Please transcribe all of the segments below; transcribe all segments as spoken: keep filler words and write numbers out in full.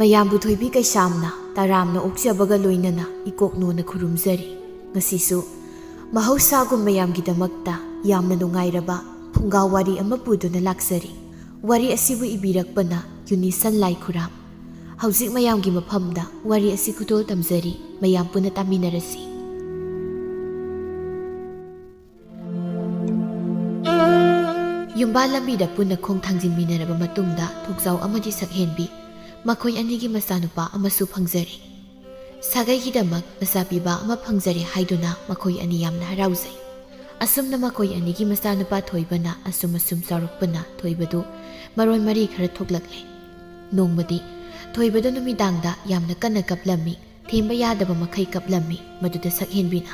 ꯃꯌꯥꯝꯕꯨ ꯊꯣꯏꯕꯤ ꯀꯩꯁꯥꯝꯅ ꯇꯔꯥꯝꯅ ꯑꯣꯛꯆꯕꯒ ꯂꯣꯏꯅꯅ ꯏꯀꯣꯛꯅꯣꯅ ꯈꯨꯔꯨꯝꯖꯔꯤ꯫ ꯉꯁꯤꯁꯨ ꯃꯍꯧꯁꯥꯒꯨꯝ ꯃꯌꯥꯝꯒꯤꯗꯃꯛꯇ ꯌꯥꯝꯅ ꯅꯨꯡꯉꯥꯏꯔꯕ ꯐꯨꯡꯒꯥ ꯋꯥꯔꯤ ꯑꯃ ꯄꯨꯗꯨꯅ ꯂꯥꯛꯆꯔꯤ꯫ ꯋꯥꯔꯤ ꯑꯁꯤꯕꯨ ꯏꯕꯤꯔꯛꯄꯅ ꯌꯨꯅꯤꯁꯟ ꯂꯥꯏꯈꯨꯔꯥꯝ꯫ ꯍꯧꯖꯤꯛ ꯃꯌꯥꯝꯒꯤ ꯃꯐꯝꯗ ꯋꯥꯔꯤ ꯑꯁꯤ ꯈꯨꯗꯣꯜ ꯇꯝꯖꯔꯤ, ꯃꯌꯥꯝ ꯄꯨꯟꯅ ꯇꯥꯃꯤꯟꯅꯔꯁꯤ꯫ ꯌꯨꯝꯕꯥꯜ ꯂꯝꯕꯤꯗ ꯄꯨꯟꯅ ꯈꯣꯡ ꯊꯥꯡꯖꯤꯟꯃꯤꯟꯅꯔꯕ ꯃꯇꯨꯡꯗ ꯊꯣꯛꯆꯥꯎ ꯑꯃꯗꯤ ꯁꯛꯍꯦꯟꯕꯤ ꯃꯈꯣꯏ ꯑꯅꯤꯒꯤ ꯃꯆꯥꯅꯨꯄꯥ ꯑꯃꯁꯨ ꯐꯪꯖꯔꯦ꯫ ꯁꯥꯒꯩꯒꯤꯗꯃꯛ ꯃꯆꯥ ꯄꯤꯕ ꯑꯃ ꯐꯪꯖꯔꯦ ꯍꯥꯏꯗꯨꯅ ꯃꯈꯣꯏ ꯑꯅꯤ ꯌꯥꯝꯅ ꯍꯔꯥꯎꯖꯩ꯫ ꯑꯁꯨꯝꯅ ꯃꯈꯣꯏ ꯑꯅꯤꯒꯤ ꯃꯆꯥꯅꯨꯄꯥ ꯊꯣꯏꯕꯅ ꯑꯁꯨꯝ ꯑꯁꯨꯝ ꯆꯥꯎꯔꯛꯄꯅ ꯊꯣꯏꯕꯗꯨ ꯃꯔꯣꯟ ꯃꯔꯤ ꯈꯔ ꯊꯣꯛꯂꯛꯂꯦ꯫ ꯅꯣꯡꯃꯗꯤ ꯊꯣꯏꯕꯗꯨ ꯅꯨꯃꯤꯗꯥꯡꯗ ꯌꯥꯝꯅ ꯀꯟꯅ ꯀꯞꯂꯝꯃꯤ꯫ ꯊꯦꯝꯕ ꯌꯥꯗꯕ ꯃꯈꯩ ꯀꯞꯂꯝꯃꯤ꯫ ꯃꯗꯨꯗ ꯁꯛꯍꯦꯟꯕꯤꯅ,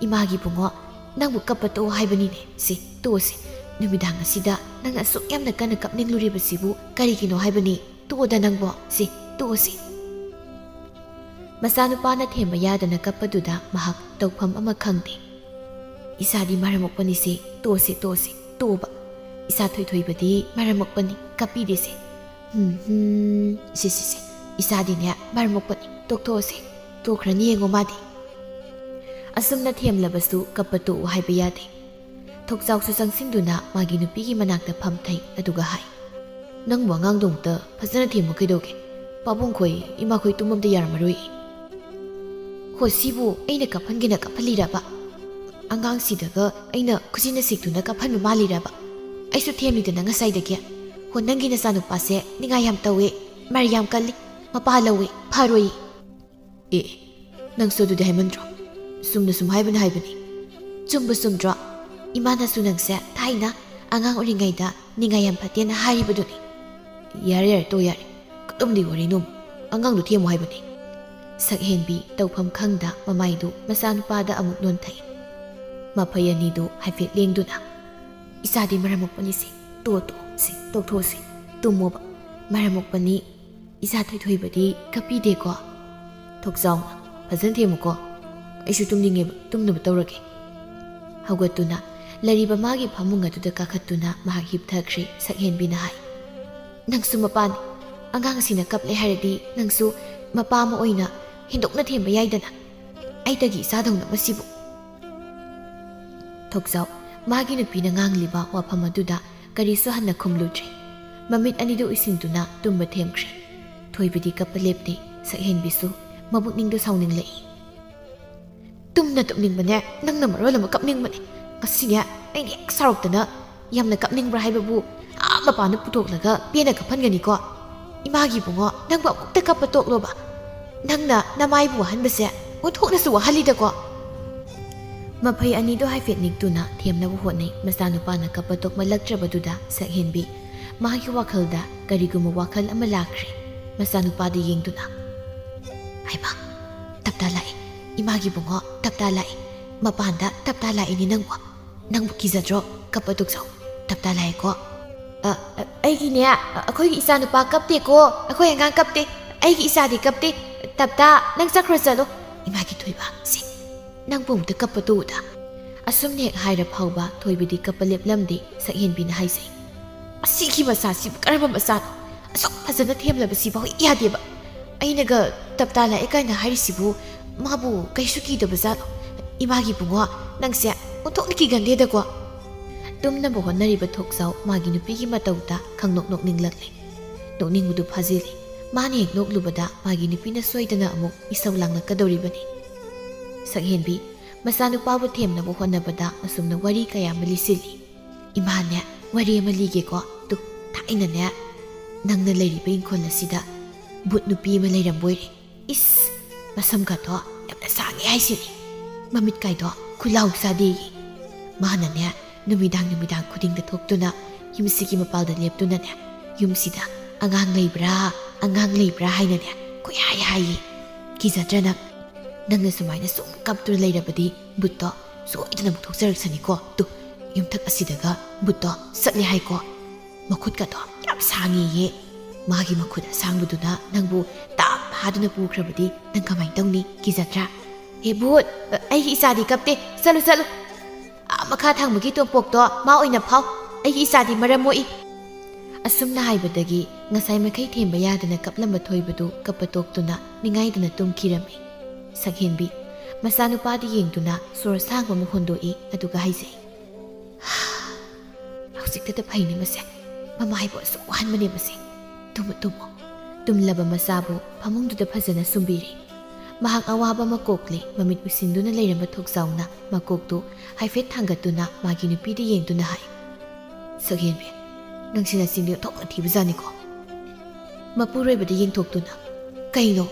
"ꯏꯃꯥꯒꯤ ꯕꯨꯡꯉꯣ, ꯅꯪꯕꯨ ꯀꯞꯄ ꯇꯣꯛꯑꯣ ꯍꯥꯏꯕꯅꯤꯅꯦ꯫ ꯁꯤ ꯇꯣꯛꯑꯁꯤ꯫ ꯅꯨꯃꯤꯗꯥꯡ ꯑꯁꯤꯗ ꯅꯪ ꯑꯁꯨꯛ ꯌꯥꯝꯅ ꯀꯟꯅ ꯀꯞꯅꯤꯡꯂꯨꯔꯤꯕꯁꯤꯕꯨ ꯀꯔꯤꯒꯤꯅꯣ ꯍꯥꯏꯕꯅꯤ? ꯇꯣꯛꯑꯣꯗ ꯅꯪꯕꯣ꯫ ꯁꯤ ꯇꯣꯛꯑꯁꯤ꯫" ꯃꯆꯥꯅꯨꯄꯥꯅ ꯊꯦꯝꯕ ꯌꯥꯗꯅ ꯀꯞꯄꯗꯨꯗ ꯃꯍꯥꯛ ꯇꯧꯐꯝ ꯑꯃ ꯈꯪꯗꯦ꯫ "ꯏꯁꯥꯗꯤ ꯃꯔꯝ ꯃꯣꯛꯄꯅꯤꯁꯦ, ꯇꯣꯛꯑꯁꯤ, ꯇꯣꯛꯑꯁꯤ, ꯇꯣꯛꯑꯣꯕ꯫ ꯏꯁꯥ ꯊꯣꯏꯊꯣꯏꯕꯗꯤ ꯃꯔꯝ ꯃꯣꯛꯄꯅꯤ, ꯀꯞꯄꯤꯗꯦꯁꯦ꯫ ꯍꯝ, ꯍꯝ, ꯁꯤ, ꯁꯤ, ꯁꯤ, ꯏꯁꯥꯗꯤꯅꯦ ꯃꯔꯝ ꯃꯣꯛꯄꯅꯤ, ꯇꯣꯛꯊꯣꯛꯑꯁꯦ꯫ ꯇꯣꯛꯈ꯭ꯔꯅꯤ ꯌꯦꯡꯉꯣ ꯃꯥꯗꯤ꯫" ꯑꯁꯨꯝꯅ ꯊꯦꯝꯂꯕꯁꯨ ꯀꯞꯄ ꯇꯣꯛꯎ ꯍꯥꯏꯕ ꯌꯥꯗꯦ꯫ ꯊꯣꯛꯆꯥꯎꯁꯨ ꯆꯪꯁꯤꯟꯗꯨꯅ ꯃꯥꯒꯤ ꯅꯨꯄꯤꯒꯤ ꯃꯅꯥꯛꯇ ꯐꯝꯊꯩ, ꯑꯗꯨꯒ ꯍꯥꯏ, "ꯅꯪꯕꯨ ꯑꯉꯥꯡꯗꯣ ꯑꯃꯨꯛꯇ ꯐꯖꯅ ꯊꯦꯝꯃꯨ ꯀꯩꯗꯧꯒꯦ? ꯄꯥꯕꯨꯡꯈꯣꯏ, ꯏꯃꯥꯈꯣꯏ ꯇꯨꯝꯃꯝꯗ ꯌꯥꯔꯝꯃꯔꯣꯏ꯫" "ꯍꯣ, ꯁꯤꯕꯨ ꯑꯩꯅ ꯀꯞꯍꯟꯒꯦꯅ ꯀꯞꯍꯜꯂꯤꯔꯕ? ꯑꯉꯥꯡꯁꯤꯗꯒ ꯑꯩꯅ ꯈꯨꯖꯤꯟꯅ ꯁꯤꯛꯇꯨꯅ ꯀꯞꯍꯟꯕ ꯃꯥꯜꯂꯤꯔꯕ? ꯑꯩꯁꯨ ꯊꯦꯝꯂꯤꯗꯅ ꯉꯁꯥꯏꯗꯒꯤ꯫ ꯍꯣ, ꯅꯪꯒꯤ ꯅꯆꯥꯅꯨꯄꯥꯁꯦ ꯅꯤꯡꯉꯥꯏ ꯌꯥꯝ ꯇꯧꯋꯦ, ꯃꯔꯩ ꯌꯥꯝ ꯀꯜꯂꯤ, ꯃꯄꯥ ꯂꯧꯋꯦ, ꯐꯔꯣꯏ꯫" "ꯑꯦ, ꯅꯪꯁꯨ ꯑꯗꯨꯗꯤ ꯍꯥꯏꯃꯟꯗ꯭ꯔꯣ? ꯆꯨꯝꯅ ꯁꯨꯝ ꯍꯥꯏꯕꯅ ꯍꯥꯏꯕꯅꯤ꯫" "ꯆꯨꯝꯕꯨ ꯆꯨꯝꯗ꯭ꯔꯣ? ꯏꯃꯥꯅꯁꯨ ꯅꯪꯁꯦ ꯊꯥꯏꯅ ꯑꯉꯥꯡ ꯑꯣꯏꯔꯤꯉꯩꯗ ꯅꯤꯡꯉꯥꯏ ꯌꯥꯝ ꯐꯠꯇꯦꯅ ꯍꯥꯏꯔꯤꯕꯗꯨꯅꯤ꯫" "ꯌꯥꯔꯦ, ꯌꯥꯔꯦ, ꯇꯣ, ꯌꯥꯔꯦ꯫ ꯀꯔꯝꯗꯤ ꯋꯥꯔꯤꯅꯣ? ꯑꯉꯥꯡꯗꯨ ꯊꯦꯝꯃꯨ ꯍꯥꯏꯕꯅꯤ꯫" ꯁꯛꯍꯦꯟꯕꯤ ꯇꯧꯐꯝ ꯈꯪꯗ ꯃꯃꯥꯏꯗꯨ ꯃꯆꯥꯅꯨꯄꯥꯗ ꯑꯃꯨꯛ ꯅꯣꯟꯊꯩ꯫ ꯃꯐꯩ ꯑꯅꯤꯗꯨ ꯍꯥꯏꯐꯦꯠ ꯂꯦꯡꯗꯨꯅ, "ꯏꯆꯥꯗꯤ ꯃꯔꯝ ꯃꯣꯛꯄꯅꯤꯁꯦ, ꯇꯣ, ꯇꯣ, ꯁꯤ, ꯇꯣꯛꯊꯣꯛꯑꯁꯤ, ꯇꯨꯝꯃꯣꯕ꯫ ꯃꯔꯝ ꯃꯣꯛꯄꯅꯤ, ꯏꯆꯥ ꯊꯣꯏꯊꯣꯏꯕꯗꯤ ꯀꯞꯄꯤꯗꯦꯀꯣ꯫" ꯊꯣꯛꯆꯥꯎꯅ, "ꯐꯖꯅ ꯊꯦꯝꯃꯨꯀꯣ, ꯑꯩꯁꯨ ꯇꯨꯝꯅꯤꯡꯉꯦꯕ, ꯇꯨꯝꯅꯕ ꯇꯧꯔꯒꯦ꯫" ꯍꯧꯒꯠꯇꯨꯅ ꯂꯩꯔꯤꯕ ꯃꯥꯒꯤ ꯐꯃꯨꯡ ꯑꯗꯨꯗ ꯀꯥꯈꯠꯇꯨꯅ ꯃꯍꯥꯛ ꯍꯤꯞꯊꯈ꯭ꯔꯦ꯫ ꯁꯛꯍꯦꯟꯕꯤꯅ ꯍꯥꯏ, "ꯅꯪꯁꯨ ꯃꯄꯥꯅꯤ, ꯑꯉꯥꯡꯁꯤꯅ ꯀꯞꯂꯦ ꯍꯥꯏꯔꯗꯤ ꯅꯪꯁꯨ ꯃꯄꯥ ꯑꯃ ꯑꯣꯏꯅ ꯍꯦꯟꯗꯣꯛꯅ ꯊꯦꯝꯕ ꯌꯥꯏꯗꯅ꯫ ꯑꯩꯇꯒꯤ ꯏꯆꯥꯗꯧꯅ ꯃꯁꯤꯕꯨ꯫ ꯊꯣꯛꯆꯥꯎ, ꯃꯥꯒꯤ ꯅꯨꯄꯤꯅ ꯉꯥꯡꯂꯤꯕ ꯋꯥꯐꯝ ꯑꯗꯨꯗ ꯀꯔꯤꯁꯨ ꯍꯟꯅ ꯈꯨꯝꯂꯨꯗ꯭ꯔꯦ꯫ ꯃꯃꯤꯠ ꯑꯅꯤꯗꯨ ꯎꯏꯁꯤꯟꯗꯨꯅ ꯇꯨꯝꯕ ꯊꯦꯝꯈ꯭ꯔꯦ꯫ ꯊꯣꯏꯕꯗꯤ ꯀꯞꯄ ꯂꯦꯞꯇꯦ꯫ ꯁꯛꯍꯦꯟꯕꯤꯁꯨ ꯃꯕꯨꯛꯅꯤꯡꯗ ꯁꯥꯎꯅꯤꯡꯂꯛꯏ꯫ "ꯇꯨꯝꯅ ꯇꯨꯝꯅꯤꯡꯕꯅꯦ, ꯅꯪꯅ ꯃꯔꯣꯜ ꯑꯃ ꯀꯞꯅꯤꯡꯕꯅꯦ꯫ ꯉꯁꯤꯅꯦ ꯑꯩꯅ ꯍꯦꯛ ꯁꯥꯎꯔꯛꯇꯅ ꯌꯥꯝꯅ ꯀꯞꯅꯤꯡꯕ꯭ꯔꯥ ꯍꯥꯏꯕꯕꯨ ꯑꯥ ꯃꯄꯥꯟꯗ ꯄꯨꯊꯣꯛꯂꯒ ꯄꯦꯟꯅ ꯀꯞꯍꯟꯒꯅꯤꯀꯣ꯫ ꯏꯃꯥꯒꯤ ꯏꯕꯨꯡꯉꯣ, ꯅꯪꯕꯨ ꯑꯃꯨꯛꯇ ꯀꯞꯄ ꯇꯣꯛꯂꯣꯕ꯫ ꯅꯪꯅ ꯅꯃꯥꯏꯕꯨ ꯋꯥꯍꯟꯕꯁꯦ ꯑꯣꯟꯊꯣꯛꯅꯁꯨ ꯋꯥꯍꯜꯂꯤꯗꯀꯣ꯫" ꯃꯐꯩ ꯑꯅꯤꯗꯣ ꯍꯥꯏꯐꯦꯠ ꯅꯤꯛꯇꯨꯅ ꯊꯦꯝꯅꯕ ꯍꯣꯠꯅꯩ꯫ ꯃꯆꯥꯅꯨꯄꯥꯅ ꯀꯞꯄ ꯇꯣꯛꯃꯜꯂꯛꯇ꯭ꯔꯕꯗꯨꯗ ꯁꯛꯍꯦꯟꯕꯤ ꯃꯥꯒꯤ ꯋꯥꯈꯜꯗ ꯀꯔꯤꯒꯨꯝꯕ ꯋꯥꯈꯜ ꯑꯃ ꯂꯥꯛꯈ꯭ꯔꯦ꯫ ꯃꯆꯥꯅꯨꯄꯥꯗ ꯌꯦꯡꯗꯨꯅ, "ꯍꯩꯃꯥ, ꯇꯞꯇꯥ ꯂꯥꯛꯑꯦ꯫ ꯏꯃꯥꯒꯤ ꯏꯕꯨꯡꯉꯣ, ꯇꯞꯇꯥ ꯂꯥꯛꯑꯦ꯫ ꯃꯄꯥꯟꯗ ꯇꯞꯇꯥ ꯂꯥꯛꯏꯅꯦ ꯅꯪꯕꯨ꯫ ꯅꯪꯕꯨ ꯀꯤꯖꯗ꯭ꯔꯣ? ꯀꯞꯄ ꯇꯣꯛꯆꯧ꯫ ꯇꯞꯇꯥ ꯂꯥꯛꯑꯦꯀꯣ꯫" "ꯑ, ꯑ, ꯑꯩꯒꯤꯅꯦ, ꯑ, ꯑꯩꯈꯣꯏꯒꯤ ꯏꯆꯥꯅꯨꯄꯥ ꯀꯞꯇꯦꯀꯣ꯫ ꯑꯩꯈꯣꯏ ꯑꯉꯥꯡ ꯀꯞꯇꯦ꯫ ꯑꯩꯒꯤ ꯏꯆꯥꯗꯤ ꯀꯞꯇꯦ꯫ ꯇꯞꯇꯥ, ꯅꯪ ꯆꯠꯈ꯭ꯔꯣ ꯆꯠꯂꯣ꯫ ꯏꯃꯥꯒꯤ ꯊꯣꯏꯕ, ꯁꯤ, ꯅꯪꯕꯨ ꯑꯃꯨꯛꯇ ꯀꯞꯄ ꯇꯣꯛꯎꯗ꯫" ꯑꯁꯨꯝꯅ ꯍꯦꯛ ꯍꯥꯏꯔ ꯐꯥꯎꯕ ꯊꯣꯏꯕꯗꯤ ꯀꯞꯄ ꯂꯦꯞꯂꯝꯗꯦ꯫ ꯁꯛꯍꯦꯟꯕꯤꯅ ꯍꯥꯏꯖꯩ, "ꯑꯁꯤꯒꯤ ꯃꯆꯥꯁꯤꯕꯨ ꯀꯔꯝꯕ ꯃꯆꯥꯅꯣ? ꯑꯁꯨꯛ ꯐꯖꯅ ꯊꯦꯝꯂꯕꯁꯤꯐꯥꯎ ꯍꯦꯛ ꯌꯥꯗꯦꯕ꯫ ꯑꯩꯅꯒ ꯇꯞꯇꯥ ꯂꯥꯛꯑꯦ ꯀꯥꯏꯅ ꯍꯥꯏꯔꯤꯁꯤꯕꯨ ꯃꯥꯕꯨ ꯀꯩꯁꯨ ꯀꯤꯗꯕ ꯖꯥꯠꯂꯣ? ꯏꯃꯥꯒꯤ ꯏꯕꯨꯡꯉꯣ, ꯅꯪꯁꯦ ꯑꯣꯟꯊꯣꯛꯅ ꯀꯤꯒꯟꯗꯦꯗꯀꯣ꯫" ꯇꯨꯝꯅꯕ ꯍꯣꯠꯅꯔꯤꯕ ꯊꯣꯛꯆꯥꯎ ꯃꯥꯒꯤ ꯅꯨꯄꯤꯒꯤ ꯃꯇꯧꯗ ꯈꯪꯅꯣꯛ ꯅꯣꯛꯅꯤꯡꯂꯛꯂꯦ꯫ ꯅꯣꯛꯅꯤꯡꯕꯗꯨ ꯐꯥꯖꯤꯜꯂꯤ꯫ ꯃꯥꯅ ꯍꯦꯛ ꯅꯣꯛꯂꯨꯕꯗ ꯃꯥꯒꯤ ꯅꯨꯄꯤꯅ ꯁꯣꯏꯗꯅ ꯑꯃꯨꯛ ꯏꯁꯧ ꯂꯥꯡꯂꯛꯀꯗꯧꯔꯤꯕꯅꯤ꯫ ꯁꯛꯍꯦꯟꯕꯤ ꯃꯆꯥꯅꯨꯄꯥꯕꯨ ꯊꯦꯝꯅꯕ ꯍꯣꯠꯅꯕꯗ ꯑꯁꯨꯝꯅ ꯋꯥꯔꯤ ꯀꯌꯥ ꯑꯃ ꯂꯤꯁꯤꯜꯂꯤ꯫ "ꯏꯃꯥꯅꯦ, ꯋꯥꯔꯤ ꯑꯃ ꯂꯤꯒꯦꯀꯣ꯫ ꯇꯨ, ꯊꯥꯏꯅꯅꯦ, ꯅꯪꯅ ꯂꯩꯔꯤꯕ ꯏꯪꯈꯣꯜ ꯑꯁꯤꯗ ꯚꯨꯠ ꯅꯨꯄꯤ ꯑꯃ ꯂꯩꯔꯝꯕ ꯑꯣꯏꯔꯦ꯫ ꯏꯁ, ꯃꯁꯝꯒꯗꯣ ꯌꯥꯝꯅ ꯁꯥꯡꯉꯦ ꯍꯥꯏꯁꯤꯅꯤ꯫ ꯃꯃꯤꯠꯀꯥꯏꯗꯣ ꯈꯨꯂꯥꯎ ꯆꯥꯗꯦꯌꯦ꯫ ꯃꯥꯅꯅꯦ, ꯅꯨꯃꯤꯗꯥꯡ ꯅꯨꯃꯤꯗꯥꯡ ꯈꯨꯗꯤꯡꯗ ꯊꯣꯛꯇꯨꯅ ꯌꯨꯝꯁꯤꯒꯤ ꯃꯄꯥꯜꯗ ꯂꯦꯞꯇꯨꯅꯅꯦ, ꯌꯨꯝꯁꯤꯗ ꯑꯉꯥꯡ ꯂꯩꯕ꯭ꯔꯥ, ꯑꯉꯥꯡ ꯂꯩꯕ꯭ꯔꯥ ꯍꯥꯏꯅꯅꯦ ꯀꯣꯏꯍꯥꯏ ꯍꯥꯏꯌꯦ꯫ ꯀꯤꯖꯗ꯭ꯔꯥ ꯅꯪ? ꯅꯪꯅ ꯁꯨꯃꯥꯏꯅ ꯁꯨꯝ ꯀꯞꯇꯨꯅ ꯂꯩꯔꯕꯗꯤ ꯚꯨꯠꯇꯣ ꯁꯣꯏꯗꯅ ꯑꯃꯨꯛ ꯊꯣꯛꯆꯔꯛꯁꯅꯤꯀꯣ꯫ ꯇꯨ, ꯌꯨꯝꯊꯛ ꯑꯁꯤꯗꯒ ꯚꯨꯠꯇꯣ ꯆꯠꯂꯦ ꯍꯥꯏꯀꯣ꯫ ꯃꯈꯨꯠꯀꯗꯣ ꯌꯥꯝ ꯁꯥꯡꯉꯦꯌꯦ꯫ ꯃꯥꯒꯤ ꯃꯈꯨꯠ ꯑꯁꯥꯡꯕꯗꯨꯅ ꯅꯪꯕꯨ ꯇꯥꯞ ꯐꯥꯗꯨꯅ ꯄꯨꯈ꯭ꯔꯕꯗꯤ ꯅꯪ ꯀꯃꯥꯏꯅ ꯇꯧꯅꯤ? ꯀꯤꯖꯗ꯭ꯔꯥ? ꯍꯦ ꯚꯨꯠ, ꯑꯩꯒꯤ ꯏꯆꯥꯗꯤ ꯀꯞꯇꯦ꯫ ꯆꯠꯂꯨ, ꯆꯠꯂꯨ꯫ ꯑꯥ ꯃꯈꯥ ꯊꯪꯕꯒꯤ ꯇꯣꯝꯄꯣꯛꯇꯣ ꯃꯥ ꯑꯣꯏꯅ ꯐꯥꯎ꯫ ꯑꯩꯒꯤ ꯏꯆꯥꯗꯤ ꯃꯔꯝ ꯃꯣꯛꯏ꯫ ꯑꯁꯨꯝꯅ ꯍꯥꯏꯕꯗꯒꯤ ꯉꯁꯥꯏ ꯃꯈꯩ ꯊꯦꯝꯕ ꯌꯥꯗꯅ ꯀꯞꯂꯝꯕ ꯊꯣꯏꯕꯗꯨ ꯀꯞꯄ ꯇꯣꯛꯇꯨꯅ ꯅꯤꯡꯉꯥꯏꯗꯅ ꯇꯨꯝꯈꯤꯔꯝꯃꯤ꯫ ꯁꯛꯍꯦꯟꯕꯤ ꯃꯆꯥꯅꯨꯄꯥꯗ ꯌꯦꯡꯗꯨꯅ ꯁꯣꯔ ꯁꯥꯡꯕ ꯑꯃ ꯍꯣꯟꯗꯣꯛꯏ, ꯑꯗꯨꯒ ꯍꯥꯏꯖꯩ, "ꯍꯧꯖꯤꯛꯇꯗ ꯐꯩꯅꯦ ꯃꯁꯦ, ꯃꯃꯥ ꯍꯥꯏꯕꯨ ꯑꯁꯨꯛ ꯋꯥꯍꯟꯕꯅꯦ ꯃꯁꯦ꯫ Tamu, Tamu." ꯇꯨꯝꯂꯕ ꯃꯆꯥꯕꯨ ꯐꯃꯨꯡꯗꯨꯗ ꯐꯖꯅ ꯁꯨꯝꯕꯤꯔꯦ꯫ ꯃꯍꯥꯛ ꯑꯋꯥꯕ ꯑꯃ ꯀꯣꯛꯂꯦ꯫ ꯃꯃꯤꯠ ꯎꯏꯁꯤꯟꯗꯨꯅ ꯂꯩꯔꯝꯕ ꯊꯣꯛꯆꯥꯎꯅ ꯃꯀꯣꯛꯇꯨ ꯍꯥꯏꯐꯦꯠ ꯊꯥꯡꯒꯠꯇꯨꯅ ꯃꯥꯒꯤ ꯅꯨꯄꯤꯗ ꯌꯦꯡꯗꯨꯅ ꯍꯥꯏ, "ꯁꯛꯍꯦꯟꯕꯤ, ꯅꯪꯁꯤ ꯅꯆꯤꯟꯗꯤ ꯑꯣꯟꯊꯣꯛꯅ ꯊꯤꯕꯖꯥꯠꯅꯤꯀꯣ?" ꯃꯄꯨꯔꯣꯏꯕꯗ ꯌꯦꯡꯊꯣꯛꯇꯨꯅ, "ꯀꯩꯅꯣ?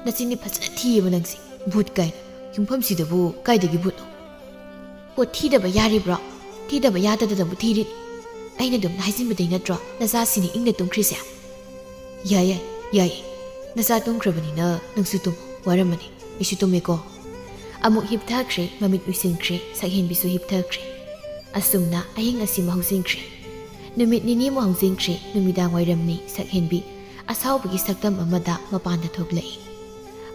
ꯅꯆꯤꯟꯗꯤ ꯐꯖꯅ ꯊꯤꯌꯦꯕ ꯅꯪꯁꯤ꯫ ꯚꯨꯠ ꯀꯥꯏꯅ꯫ ꯌꯨꯝꯐꯝꯁꯤꯗꯕꯨ ꯀꯥꯏꯗꯒꯤ ꯚꯨꯠꯅꯣ? ꯄꯣꯠ ꯊꯤꯗꯕ ꯌꯥꯔꯤꯕ꯭ꯔꯣ? ꯊꯤꯗꯕ ꯌꯥꯗꯗꯅꯕꯨ ꯊꯤꯔꯤꯅꯤ꯫ ꯑꯩꯅ ꯑꯗꯨꯝ ꯍꯥꯏꯖꯤꯟꯕꯗꯩ ꯅꯠꯇ꯭ꯔꯣ ꯅꯆꯥꯁꯤꯅꯤ ꯏꯪꯅ ꯇꯨꯝꯈ꯭ꯔꯤꯁꯦ?" "ꯌꯥꯏ, ꯌꯥꯏ, ꯌꯥꯏ꯫ ꯅꯆꯥ ꯇꯨꯝꯈ꯭ꯔꯕꯅꯤꯅ ꯅꯪꯁꯨ ꯇꯨꯝꯃꯣ꯫ ꯋꯥꯔꯝꯃꯅꯤ꯫ ꯑꯩꯁꯨ ꯇꯨꯝꯃꯦꯀꯣ꯫" ꯑꯃꯨꯛ ꯍꯤꯞꯊꯈ꯭ꯔꯦ꯫ ꯃꯃꯤꯠ ꯎꯏꯁꯤꯟꯈ꯭ꯔꯦ꯫ ꯁꯛꯍꯦꯟꯕꯤꯁꯨ ꯍꯤꯞꯊꯈ꯭ꯔꯦ꯫ ꯑꯁꯨꯝꯅ ꯑꯍꯤꯡ ꯑꯁꯤꯃ ꯍꯧꯖꯤꯟꯈ꯭ꯔꯦ꯫ ꯅꯨꯃꯤꯠ ꯅꯤꯅꯤꯃꯨꯛ ꯍꯧꯖꯤꯟꯈ꯭ꯔꯦ꯫ ꯅꯨꯃꯤꯗꯥꯡ ꯋꯥꯏꯔꯝꯅꯤ꯫ ꯁꯛꯍꯦꯟꯕꯤ ꯑꯁꯥꯎꯕꯒꯤ ꯁꯛꯇꯝ ꯑꯃꯗ ꯃꯄꯥꯟꯗ ꯊꯣꯛꯂꯛꯏ꯫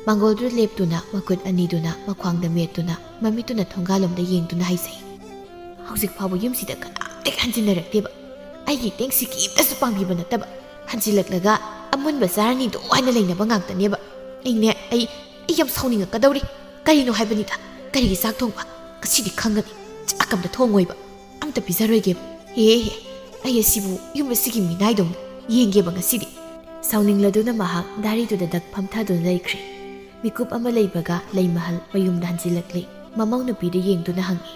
ꯃꯥꯡꯒꯣꯜꯗꯨꯗ ꯂꯦꯞꯇꯨꯅ, ꯃꯈꯨꯠ ꯑꯅꯤꯗꯨꯅ ꯃꯈ꯭ꯋꯥꯡꯗ ꯃꯦꯠꯇꯨꯅ, ꯃꯃꯤꯠꯇꯨꯅ ꯊꯣꯡꯒꯥꯜꯂꯣꯝꯗ ꯌꯦꯡꯗꯨꯅ ꯍꯥꯏꯖꯩ, "ꯍꯧꯖꯤꯛ ꯐꯥꯎꯕ ꯌꯨꯝꯁꯤꯗ ꯀꯅꯥꯝꯇ ꯍꯟꯖꯤꯟꯅꯔꯛꯇꯦꯕ꯫ ꯑꯩꯒꯤ ꯏꯇꯦꯡꯁꯤ ꯀꯔꯤꯝꯇꯁꯨ ꯄꯥꯡꯕꯤꯕ ꯅꯠꯇꯕ, ꯍꯟꯖꯤꯜꯂꯛꯂꯒ ꯑꯃꯨꯟꯕ ꯆꯥꯔꯅꯤꯗꯣ ꯍꯥꯏꯅ ꯂꯩꯅꯕ ꯉꯥꯛꯇꯅꯦꯕ꯫ ꯑꯩꯅꯦ, ꯑꯩ, ꯑꯩ ꯌꯥꯝ ꯁꯥꯎꯅꯤꯡꯉꯛꯀꯗꯧꯔꯤ꯫ ꯀꯔꯤꯅꯣ ꯍꯥꯏꯕꯅꯤꯗ? ꯀꯔꯤꯒꯤ ꯆꯥꯛ ꯊꯣꯡꯕ? ꯉꯁꯤꯗꯤ ꯈꯪꯒꯅꯤ꯫ ꯆꯥꯛ ꯑꯝꯇ ꯊꯣꯡꯉꯣꯏꯕ꯫ ꯑꯝꯇ ꯄꯤꯖꯔꯣꯏꯒꯦꯕ꯫ ꯍꯦ, ꯍꯦ, ꯑꯩ ꯑꯁꯤꯕꯨ ꯌꯨꯝ ꯑꯁꯤꯒꯤ ꯃꯤꯅꯥꯏꯗꯧꯅ ꯌꯦꯡꯒꯦꯕ ꯉꯁꯤꯗꯤ꯫" ꯁꯥꯎꯅꯤꯡꯂꯗꯨꯅ ꯃꯍꯥꯛ ꯗꯥꯔꯤꯗꯨꯗ ꯗꯛ ꯐꯝꯊꯗꯨꯅ ꯂꯩꯈ꯭ꯔꯦ꯫ ꯃꯤꯀꯨꯞ ꯑꯃ ꯂꯩꯕꯒ ꯂꯩꯃꯍꯜ ꯃꯌꯨꯝꯗ ꯍꯟꯖꯤꯜꯂꯛꯂꯦ꯫ ꯃꯃꯧ ꯅꯨꯄꯤꯗ ꯌꯦꯡꯗꯨꯅ ꯍꯪꯉꯤ,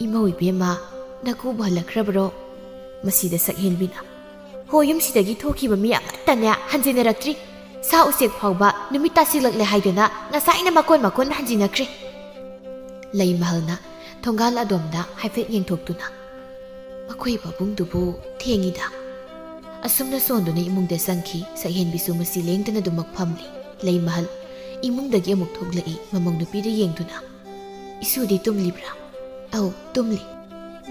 "ꯏꯃꯧ ꯏꯕꯦꯝꯃ, ꯅꯀꯨꯕꯨ ꯍꯜꯂꯛꯈ꯭ꯔꯕꯔꯣ?" ꯃꯁꯤꯗ ꯁꯛꯍꯦꯟꯕꯤꯅ, "ꯍꯣ, ꯌꯨꯝꯁꯤꯗꯒꯤ ꯊꯣꯛꯈꯤꯕ ꯃꯤ ꯑꯃꯠꯇꯅꯦ ꯍꯟꯖꯤꯟꯅꯔꯛꯇ꯭ꯔꯤ꯫ ꯁꯥ ꯎꯆꯦꯛ ꯐꯥꯎꯕ ꯅꯨꯃꯤꯠ ꯇꯥꯁꯤꯜꯂꯛꯂꯦ ꯍꯥꯏꯗꯨꯅ ꯉꯁꯥꯏꯅ ꯃꯀꯣꯟ ꯃꯀꯣꯟ ꯍꯟꯖꯤꯟꯅꯈ꯭ꯔꯦ꯫" ꯂꯩꯃꯍꯜꯅ ꯊꯣꯡꯒꯥꯜ ꯑꯗꯣꯝꯗ ꯍꯥꯏꯐꯦꯠ ꯌꯦꯡꯊꯣꯛꯇꯨꯅ, "ꯃꯈꯣꯏ ꯄꯥꯕꯨꯡꯗꯨꯕꯨ ꯊꯦꯡꯉꯤꯗ꯫" ꯑꯁꯨꯝꯅ ꯁꯣꯟꯗꯨꯅ ꯏꯃꯨꯡꯗ ꯆꯪꯈꯤ꯫ ꯁꯛꯍꯦꯟꯕꯤꯁꯨ ꯃꯁꯤ ꯂꯦꯡꯗꯅ ꯑꯗꯨꯃꯛ ꯐꯝꯂꯤ꯫ ꯂꯩꯃꯍꯜ ꯏꯃꯨꯡꯗꯒꯤ ꯑꯃꯨꯛ ꯊꯣꯛꯂꯛꯏ, ꯃꯃꯧ ꯅꯨꯄꯤꯗ ꯌꯦꯡꯗꯨꯅ, "ꯏꯁꯨꯗꯤ ꯇꯨꯝꯂꯤꯕ꯭ꯔꯥ?" "ꯑꯧ, ꯇꯨꯝꯂꯤ꯫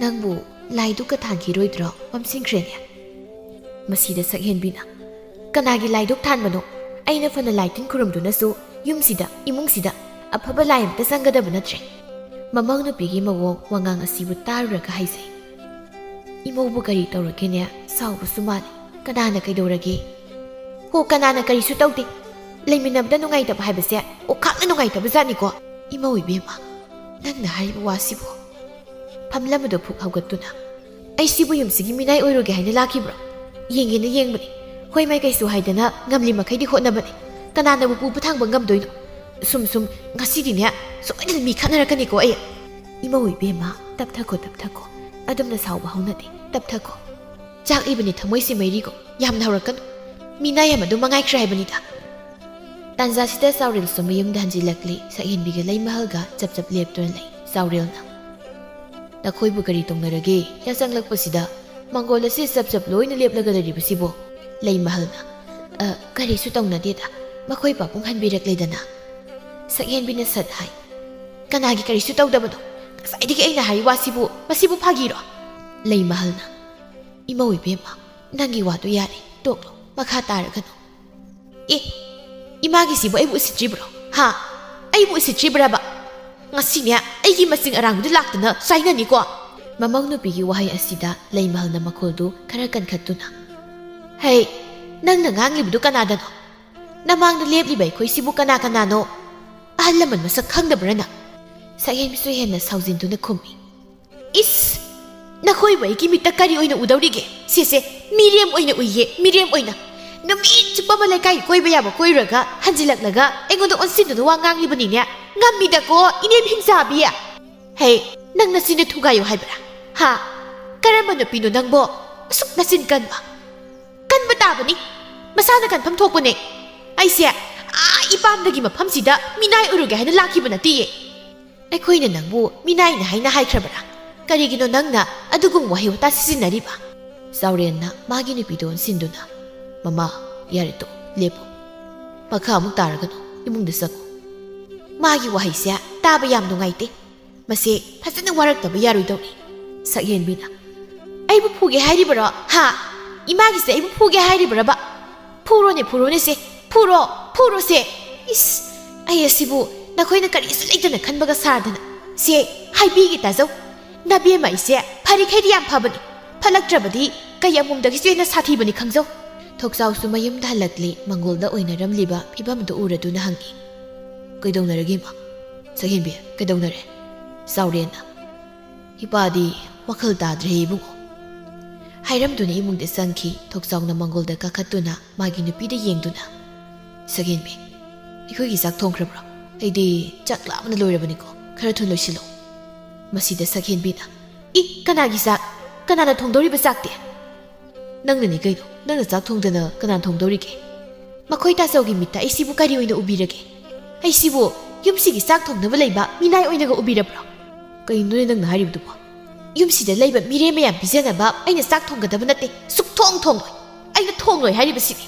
ꯅꯪꯕꯨ ꯂꯥꯏꯗꯨꯛꯀ ꯊꯥꯟꯈꯤꯔꯣꯏꯗ꯭ꯔꯣ? ꯃꯝꯁꯤꯟꯈ꯭ꯔꯦꯅꯦ꯫" ꯃꯁꯤꯗ ꯁꯛꯍꯦꯟꯕꯤꯅ, "ꯀꯅꯥꯒꯤ ꯂꯥꯏꯗꯨꯛ ꯊꯥꯟꯕꯅꯣ? ꯑꯩꯅ ꯐꯅ ꯂꯥꯏ ꯇꯤꯟ ꯈꯨꯔꯨꯝꯗꯨꯅꯁꯨ ꯌꯨꯝꯁꯤꯗ, ꯏꯃꯨꯡꯁꯤꯗ ꯑꯐꯕ ꯂꯥꯏ ꯑꯃꯠꯇ ꯆꯪꯒꯗꯕ ꯅꯠꯇ꯭ꯔꯦ꯫" ꯃꯃꯧ ꯅꯨꯄꯤꯒꯤ ꯃꯑꯣꯡ ꯋꯥꯉꯥꯡ ꯑꯁꯤꯕꯨ ꯇꯥꯔꯨꯔꯒ ꯍꯥꯏꯖꯩ, "ꯏꯃꯧꯕꯨ ꯀꯔꯤ ꯇꯧꯔꯒꯦꯅꯦ? ꯁꯥꯎꯕꯁꯨ ꯃꯥꯜꯂꯦ꯫ ꯀꯅꯥꯅ ꯀꯩꯗꯧꯔꯒꯦ?" "ꯍꯣ, ꯀꯅꯥꯅ ꯀꯔꯤꯁꯨ ꯇꯧꯗꯦ꯫ ꯂꯩꯃꯤꯟꯅꯕꯗ ꯅꯨꯡꯉꯥꯏꯇꯕ ꯍꯥꯏꯕꯁꯦ ꯑꯣꯈꯥꯛꯅ ꯅꯨꯡꯉꯥꯏꯇꯕ ꯖꯥꯠꯅꯤꯀꯣ꯫ ꯏꯃꯧ ꯏꯕꯦꯝꯃ, ꯅꯪꯅ ꯍꯥꯏꯔꯤꯕ ꯋꯥꯁꯤꯕꯨ?" ꯐꯝꯂꯝꯕꯗꯨ ꯐꯨꯛ ꯍꯧꯒꯠꯇꯨꯅ, "ꯑꯩ ꯁꯤꯕꯨ ꯌꯨꯝꯁꯤꯒꯤ ꯃꯤꯅꯥꯏ ꯑꯣꯏꯔꯨꯒꯦ ꯍꯥꯏꯅ ꯂꯥꯛꯈꯤꯕ꯭ꯔꯣ? ꯌꯦꯡꯒꯦꯅ ꯌꯦꯡꯕꯅꯤ꯫ ꯍꯣꯏ ꯃꯥꯏ ꯀꯩꯁꯨ ꯍꯥꯏꯗꯅ ꯉꯝꯂꯤ ꯃꯈꯩꯗꯤ ꯍꯣꯠꯅꯕꯅꯤ꯫ ꯀꯅꯥꯅꯕꯨ ꯄꯨꯕ ꯊꯥꯡꯕ ꯉꯝꯗꯣꯏꯅꯣ? ꯁꯨꯝ ꯁꯨꯝ ꯉꯁꯤꯗꯤꯅꯦ, ꯁꯣꯏꯗꯅ ꯃꯤ ꯈꯠꯅꯔꯛꯀꯅꯤꯀꯣ ꯑꯩ꯫ ꯏꯃꯧ ꯏꯕꯦꯝꯃ, ꯇꯞꯊꯈꯣ, ꯇꯞꯊꯈꯣ꯫ ꯑꯗꯨꯝꯅ ꯁꯥꯎꯕ ꯍꯧꯅꯗꯦ, ꯇꯞꯊꯈꯣ꯫ ꯆꯥꯛꯂꯤꯕꯅꯤ ꯊꯃꯣꯏꯁꯦ ꯃꯩꯔꯤꯒꯨꯝ, ꯌꯥꯝꯅ ꯍꯧꯔꯛꯀꯅꯨ꯫ ꯃꯤꯅꯥꯏ ꯑꯃ ꯑꯗꯨꯝ ꯃꯉꯥꯏꯈ꯭ꯔꯦ ꯍꯥꯏꯕꯅꯤꯗ꯫" ꯇꯥꯟꯖꯥꯁꯤꯗ ꯆꯥꯎꯔꯦꯜꯁꯨ ꯃꯌꯨꯝꯗ ꯍꯟꯖꯤꯜꯂꯛꯂꯤ꯫ ꯁꯛꯍꯦꯟꯕꯤꯒ ꯂꯩꯃꯍꯜꯒ ꯆꯞ ꯆꯞ ꯂꯦꯞꯇꯨꯅ ꯂꯩ꯫ ꯆꯥꯎꯔꯦꯜꯅ, "ꯅꯈꯣꯏꯕꯨ ꯀꯔꯤ ꯇꯧꯅꯔꯒꯦ? ꯌꯥꯆꯪꯂꯛꯄꯁꯤꯗ ꯃꯪꯒꯣꯜ ꯑꯁꯤ ꯆꯞ ꯆꯞ ꯂꯣꯏꯅ ꯂꯦꯞꯂꯒ ꯂꯩꯔꯤꯕꯁꯤꯕꯨ?" ꯂꯩꯃꯍꯜꯅ, "ꯑ, ꯀꯔꯤꯁꯨ ꯇꯧꯅꯗꯦꯗ, ꯃꯈꯣꯏ ꯄꯥꯕꯨꯡ ꯍꯟꯕꯤꯔꯛꯂꯦꯗꯅ꯫" ꯁꯛꯍꯦꯟꯕꯤꯅ ꯁꯠ ꯍꯥꯏ, "ꯀꯅꯥꯒꯤ ꯀꯔꯤꯁꯨ ꯇꯧꯗꯕꯅꯣ? ꯉꯁꯥꯏꯗꯒꯤ ꯑꯩꯅ ꯍꯥꯏꯔꯤ ꯋꯥꯁꯤꯕꯨ, ꯃꯁꯤꯕꯨ ꯐꯥꯒꯤꯔꯣ?" ꯂꯩꯃꯍꯜꯅ, "ꯏꯃꯧ ꯏꯕꯦꯝꯃ, ꯅꯪꯒꯤ ꯋꯥꯗꯣ ꯌꯥꯔꯦ, ꯇꯣꯛꯂꯣ, ꯃꯈꯥ ꯇꯥꯔꯒꯅꯨ꯫" "ꯑꯦ, ꯏꯃꯥꯒꯤꯁꯤꯕꯨ ꯑꯩꯕꯨ ꯎꯁꯤꯠꯇ꯭ꯔꯤꯕ꯭ꯔꯣ? ꯍꯥ? ꯑꯩꯕꯨ ꯎꯁꯤꯠꯇ꯭ꯔꯤꯕ꯭ꯔꯕ? ꯉꯁꯤꯅꯦ ꯑꯩꯒꯤ ꯃꯆꯤꯡ ꯑꯔꯥꯡꯕꯗꯨ ꯂꯥꯛꯇꯅ ꯆꯥꯏꯅꯅꯤꯀꯣ꯫" ꯃꯃꯧ ꯅꯨꯄꯤꯒꯤ ꯋꯥꯍꯩ ꯑꯁꯤꯗ ꯂꯩꯃꯍꯜꯅ ꯃꯈꯣꯜꯗꯨ ꯈꯔ ꯀꯟꯈꯠꯇꯨꯅ, "ꯍꯩ, ꯅꯪꯅ ꯉꯥꯡꯂꯤꯕꯗꯨ ꯀꯅꯥꯗꯅꯣ? ꯅꯃꯥꯡꯗ ꯂꯦꯞꯂꯤꯕ ꯑꯩꯈꯣꯏꯁꯤꯕꯨ ꯀꯅꯥ ꯀꯅꯥꯅꯣ? ꯑꯍꯜ ꯂꯃꯟ ꯃꯁꯛ ꯈꯪꯗꯕ꯭ꯔꯥ ꯅꯪ?" ꯁꯛꯍꯦꯟꯕꯤꯁꯨ ꯍꯦꯟꯅ ꯁꯥꯎꯖꯤꯟꯗꯨꯅ ꯈꯨꯝꯃꯤ, "ꯏꯁ! ꯅꯈꯣꯏꯕꯨ ꯑꯩꯒꯤ ꯃꯤꯠꯇ ꯀꯔꯤ ꯑꯣꯏꯅ ꯎꯗꯧꯔꯤꯒꯦ? ꯁꯤꯁꯦ ꯃꯤꯔꯦꯝ ꯑꯣꯏꯅ ꯎꯏꯌꯦ, ꯃꯤꯔꯦꯝ ꯑꯣꯏꯅ꯫ ꯅꯨꯃꯤꯠ ꯆꯨꯞꯄ ꯑꯃ ꯂꯩꯀꯥꯏ ꯀꯣꯏꯕ ꯌꯥꯕ ꯀꯣꯏꯔꯨꯔꯒ ꯍꯟꯖꯤꯜꯂꯛꯂꯒ ꯑꯩꯉꯣꯟꯗ ꯑꯣꯟꯁꯤꯟꯗꯨꯅ ꯋꯥ ꯉꯥꯡꯂꯤꯕꯅꯤꯅꯦ꯫ ꯉꯝꯃꯤꯗꯀꯣ, ꯏꯅꯦꯝ ꯍꯤꯡꯆꯥꯕꯤ꯫ ꯍꯦ, ꯅꯪ ꯅꯆꯤꯟꯗ ꯊꯨꯒꯥꯏꯌꯨ ꯍꯥꯏꯕ꯭ꯔꯥ? ꯍꯥ? ꯀꯔꯝꯕ ꯅꯨꯄꯤꯅꯣ ꯅꯪꯕꯣ? ꯑꯁꯨꯛ ꯅꯆꯤꯟ ꯀꯟꯕ?" "ꯀꯟꯕ ꯇꯥꯕꯅꯤ꯫ ꯃꯁꯥꯅ ꯀꯟꯐꯝ ꯊꯣꯛꯄꯅꯦ꯫ ꯑꯩꯁꯦ ꯑꯥ ꯏꯄꯥꯝꯗꯒꯤ ꯃꯐꯝꯁꯤꯗ ꯃꯤꯅꯥꯏ ꯑꯣꯏꯔꯨꯒꯦ ꯍꯥꯏꯅ ꯂꯥꯛꯈꯤꯕ ꯅꯠꯇꯦꯌꯦ꯫ ꯑꯩꯈꯣꯏꯅ ꯅꯪꯕꯨ ꯃꯤꯅꯥꯏꯅꯦ ꯍꯥꯏꯅ ꯍꯥꯏꯈ꯭ꯔꯕ꯭ꯔꯥ? ꯀꯔꯤꯒꯤꯅꯣ ꯅꯪꯅ ꯑꯗꯨꯒꯨꯝꯕ ꯋꯥꯍꯩ ꯋꯥꯇꯥ ꯁꯤꯖꯤꯟꯅꯔꯤꯕ?" ꯆꯥꯎꯔꯦꯟꯅ ꯃꯥꯒꯤ ꯅꯨꯄꯤꯗꯨ ꯑꯣꯟꯁꯤꯟꯗꯨꯅ, "ꯃꯃꯥ, ꯌꯥꯔꯦ ꯇꯣꯛ, ꯂꯦꯞꯄꯨ꯫ ꯃꯈꯥ ꯑꯃꯨꯛ ꯇꯥꯔꯒꯅꯨ, ꯏꯃꯨꯡꯗ ꯆꯪꯉꯨ꯫ ꯃꯥꯒꯤ ꯋꯥꯍꯩꯁꯦ ꯇꯥꯕ ꯌꯥꯝ ꯅꯨꯡꯉꯥꯏꯇꯦ꯫ ꯃꯁꯦ ꯐꯖꯅ ꯋꯥꯔꯛꯇꯕ ꯌꯥꯔꯣꯏꯗꯧꯔꯤ꯫" ꯁꯛꯍꯦꯟꯕꯤꯅ, "ꯑꯩꯕꯨ ꯐꯨꯒꯦ ꯍꯥꯏꯔꯤꯕꯔꯣ? ꯍꯥ? ꯏꯃꯥꯒꯤꯁꯦ ꯑꯩꯕꯨ ꯐꯨꯒꯦ ꯍꯥꯏꯔꯤꯕꯔꯕ? ꯐꯨꯔꯣꯅꯦ, ꯐꯨꯔꯣꯅꯦ ꯁꯦ꯫ ꯐꯨꯔꯣ, ꯐꯨꯔꯣꯁꯦ꯫ ꯏꯁ, ꯑꯩ ꯑꯁꯤꯕꯨ ꯅꯈꯣꯏꯅ ꯀꯔꯤꯁꯨ ꯂꯩꯇꯅ ꯈꯟꯕꯒ ꯁꯥꯗꯅ꯫ ꯁꯦ, ꯍꯥꯏꯕꯤꯒꯦ ꯇꯥꯖꯧ꯫ ꯅꯕꯦꯝꯃ ꯑꯩꯁꯦ ꯐꯔꯤꯈꯩꯗꯤ ꯌꯥꯝ ꯐꯕꯅꯤ꯫ ꯐꯠꯂꯛꯇ꯭ꯔꯕꯗꯤ ꯀꯩ ꯑꯃꯣꯝꯗꯒꯤꯁꯨ ꯍꯦꯟꯅ ꯁꯥꯊꯤꯕꯅꯤ ꯈꯪꯖꯧ꯫ ꯊꯣꯛꯆꯥꯎꯁꯨ ꯃꯌꯨꯝꯗ ꯍꯜꯂꯛꯂꯦ꯫ ꯃꯪꯒꯣꯜꯗ ꯑꯣꯏꯅꯔꯝꯂꯤꯕ ꯐꯤꯕꯝꯗꯨ ꯎꯔꯗꯨꯅ ꯍꯪꯉꯤ, "ꯀꯩꯗꯧꯅꯔꯒꯦ ꯏꯃꯥ? ꯁꯛꯍꯦꯟꯕꯤ, ꯀꯩꯗꯧꯅꯔꯦ?" ꯆꯥꯎꯔꯦꯟꯅ, "ꯏꯄꯥꯗꯤ ꯋꯥꯈꯜ ꯇꯥꯗ꯭ꯔꯦ ꯏꯕꯨꯡꯉꯣ"꯫ ꯍꯥꯏꯔꯝꯗꯨꯅ ꯏꯃꯨꯡꯗ ꯆꯪꯈꯤ꯫ ꯊꯣꯛꯆꯥꯎꯅ ꯃꯪꯒꯣꯜꯗ ꯀꯥꯈꯠꯇꯨꯅ ꯃꯥꯒꯤ ꯅꯨꯄꯤꯗ ꯌꯦꯡꯗꯨꯅ, "ꯁꯛꯍꯦꯟꯕꯤ, ꯑꯩꯈꯣꯏꯒꯤ ꯆꯥꯛ ꯊꯣꯡꯈ꯭ꯔꯕ꯭ꯔꯣ? ꯑꯩꯗꯤ ꯆꯥꯛ ꯂꯥꯝꯕꯅ ꯂꯣꯏꯔꯕꯅꯤꯀꯣ, ꯈꯔ ꯊꯨꯅ ꯂꯣꯏꯁꯤꯜꯂꯣ"꯫ ꯃꯁꯤꯗ ꯁꯛꯍꯦꯟꯕꯤꯅ, "ꯏ, ꯀꯅꯥꯒꯤ ꯆꯥꯛ? ꯀꯅꯥꯅ ꯊꯣꯡꯗꯧꯔꯤꯕ ꯆꯥꯛꯇꯤ?" "ꯅꯪꯅꯅꯤ ꯀꯩꯅꯣ, ꯅꯪꯅ ꯆꯥꯛ ꯊꯣꯡꯗꯅ ꯀꯅꯥꯅ ꯊꯣꯡꯗꯧꯔꯤꯒꯦ? ꯃꯈꯣꯏ ꯇꯥꯆꯧꯒꯤ ꯃꯤꯠꯇ ꯑꯩꯁꯤꯕꯨ ꯀꯔꯤ ꯑꯣꯏꯅ ꯎꯕꯤꯔꯒꯦ? ꯑꯩꯁꯤꯕꯨ ꯌꯨꯝꯁꯤꯒꯤ ꯆꯥꯛ ꯊꯣꯡꯅꯕ ꯂꯩꯕ ꯃꯤꯅꯥꯏ ꯑꯣꯏꯅꯒ ꯎꯕꯤꯔꯕ꯭ꯔꯣ?" "ꯀꯩꯅꯣꯅꯦ ꯅꯪꯅ ꯍꯥꯏꯔꯤꯕꯗꯨꯕꯣ?" "ꯌꯨꯝꯁꯤꯗ ꯂꯩꯕ ꯃꯤꯔꯦꯝ ꯃꯌꯥꯝ ꯄꯤꯖꯅꯕ ꯑꯩꯅ ꯆꯥꯛ ꯊꯣꯡꯒꯗꯕ ꯅꯠꯇꯦ, ꯁꯨꯛꯊꯣꯡ ꯊꯣꯡꯂꯣꯏ꯫ ꯑꯩꯅ ꯊꯣꯡꯂꯣꯏ ꯍꯥꯏꯔꯤꯕꯁꯤꯅꯤ"꯫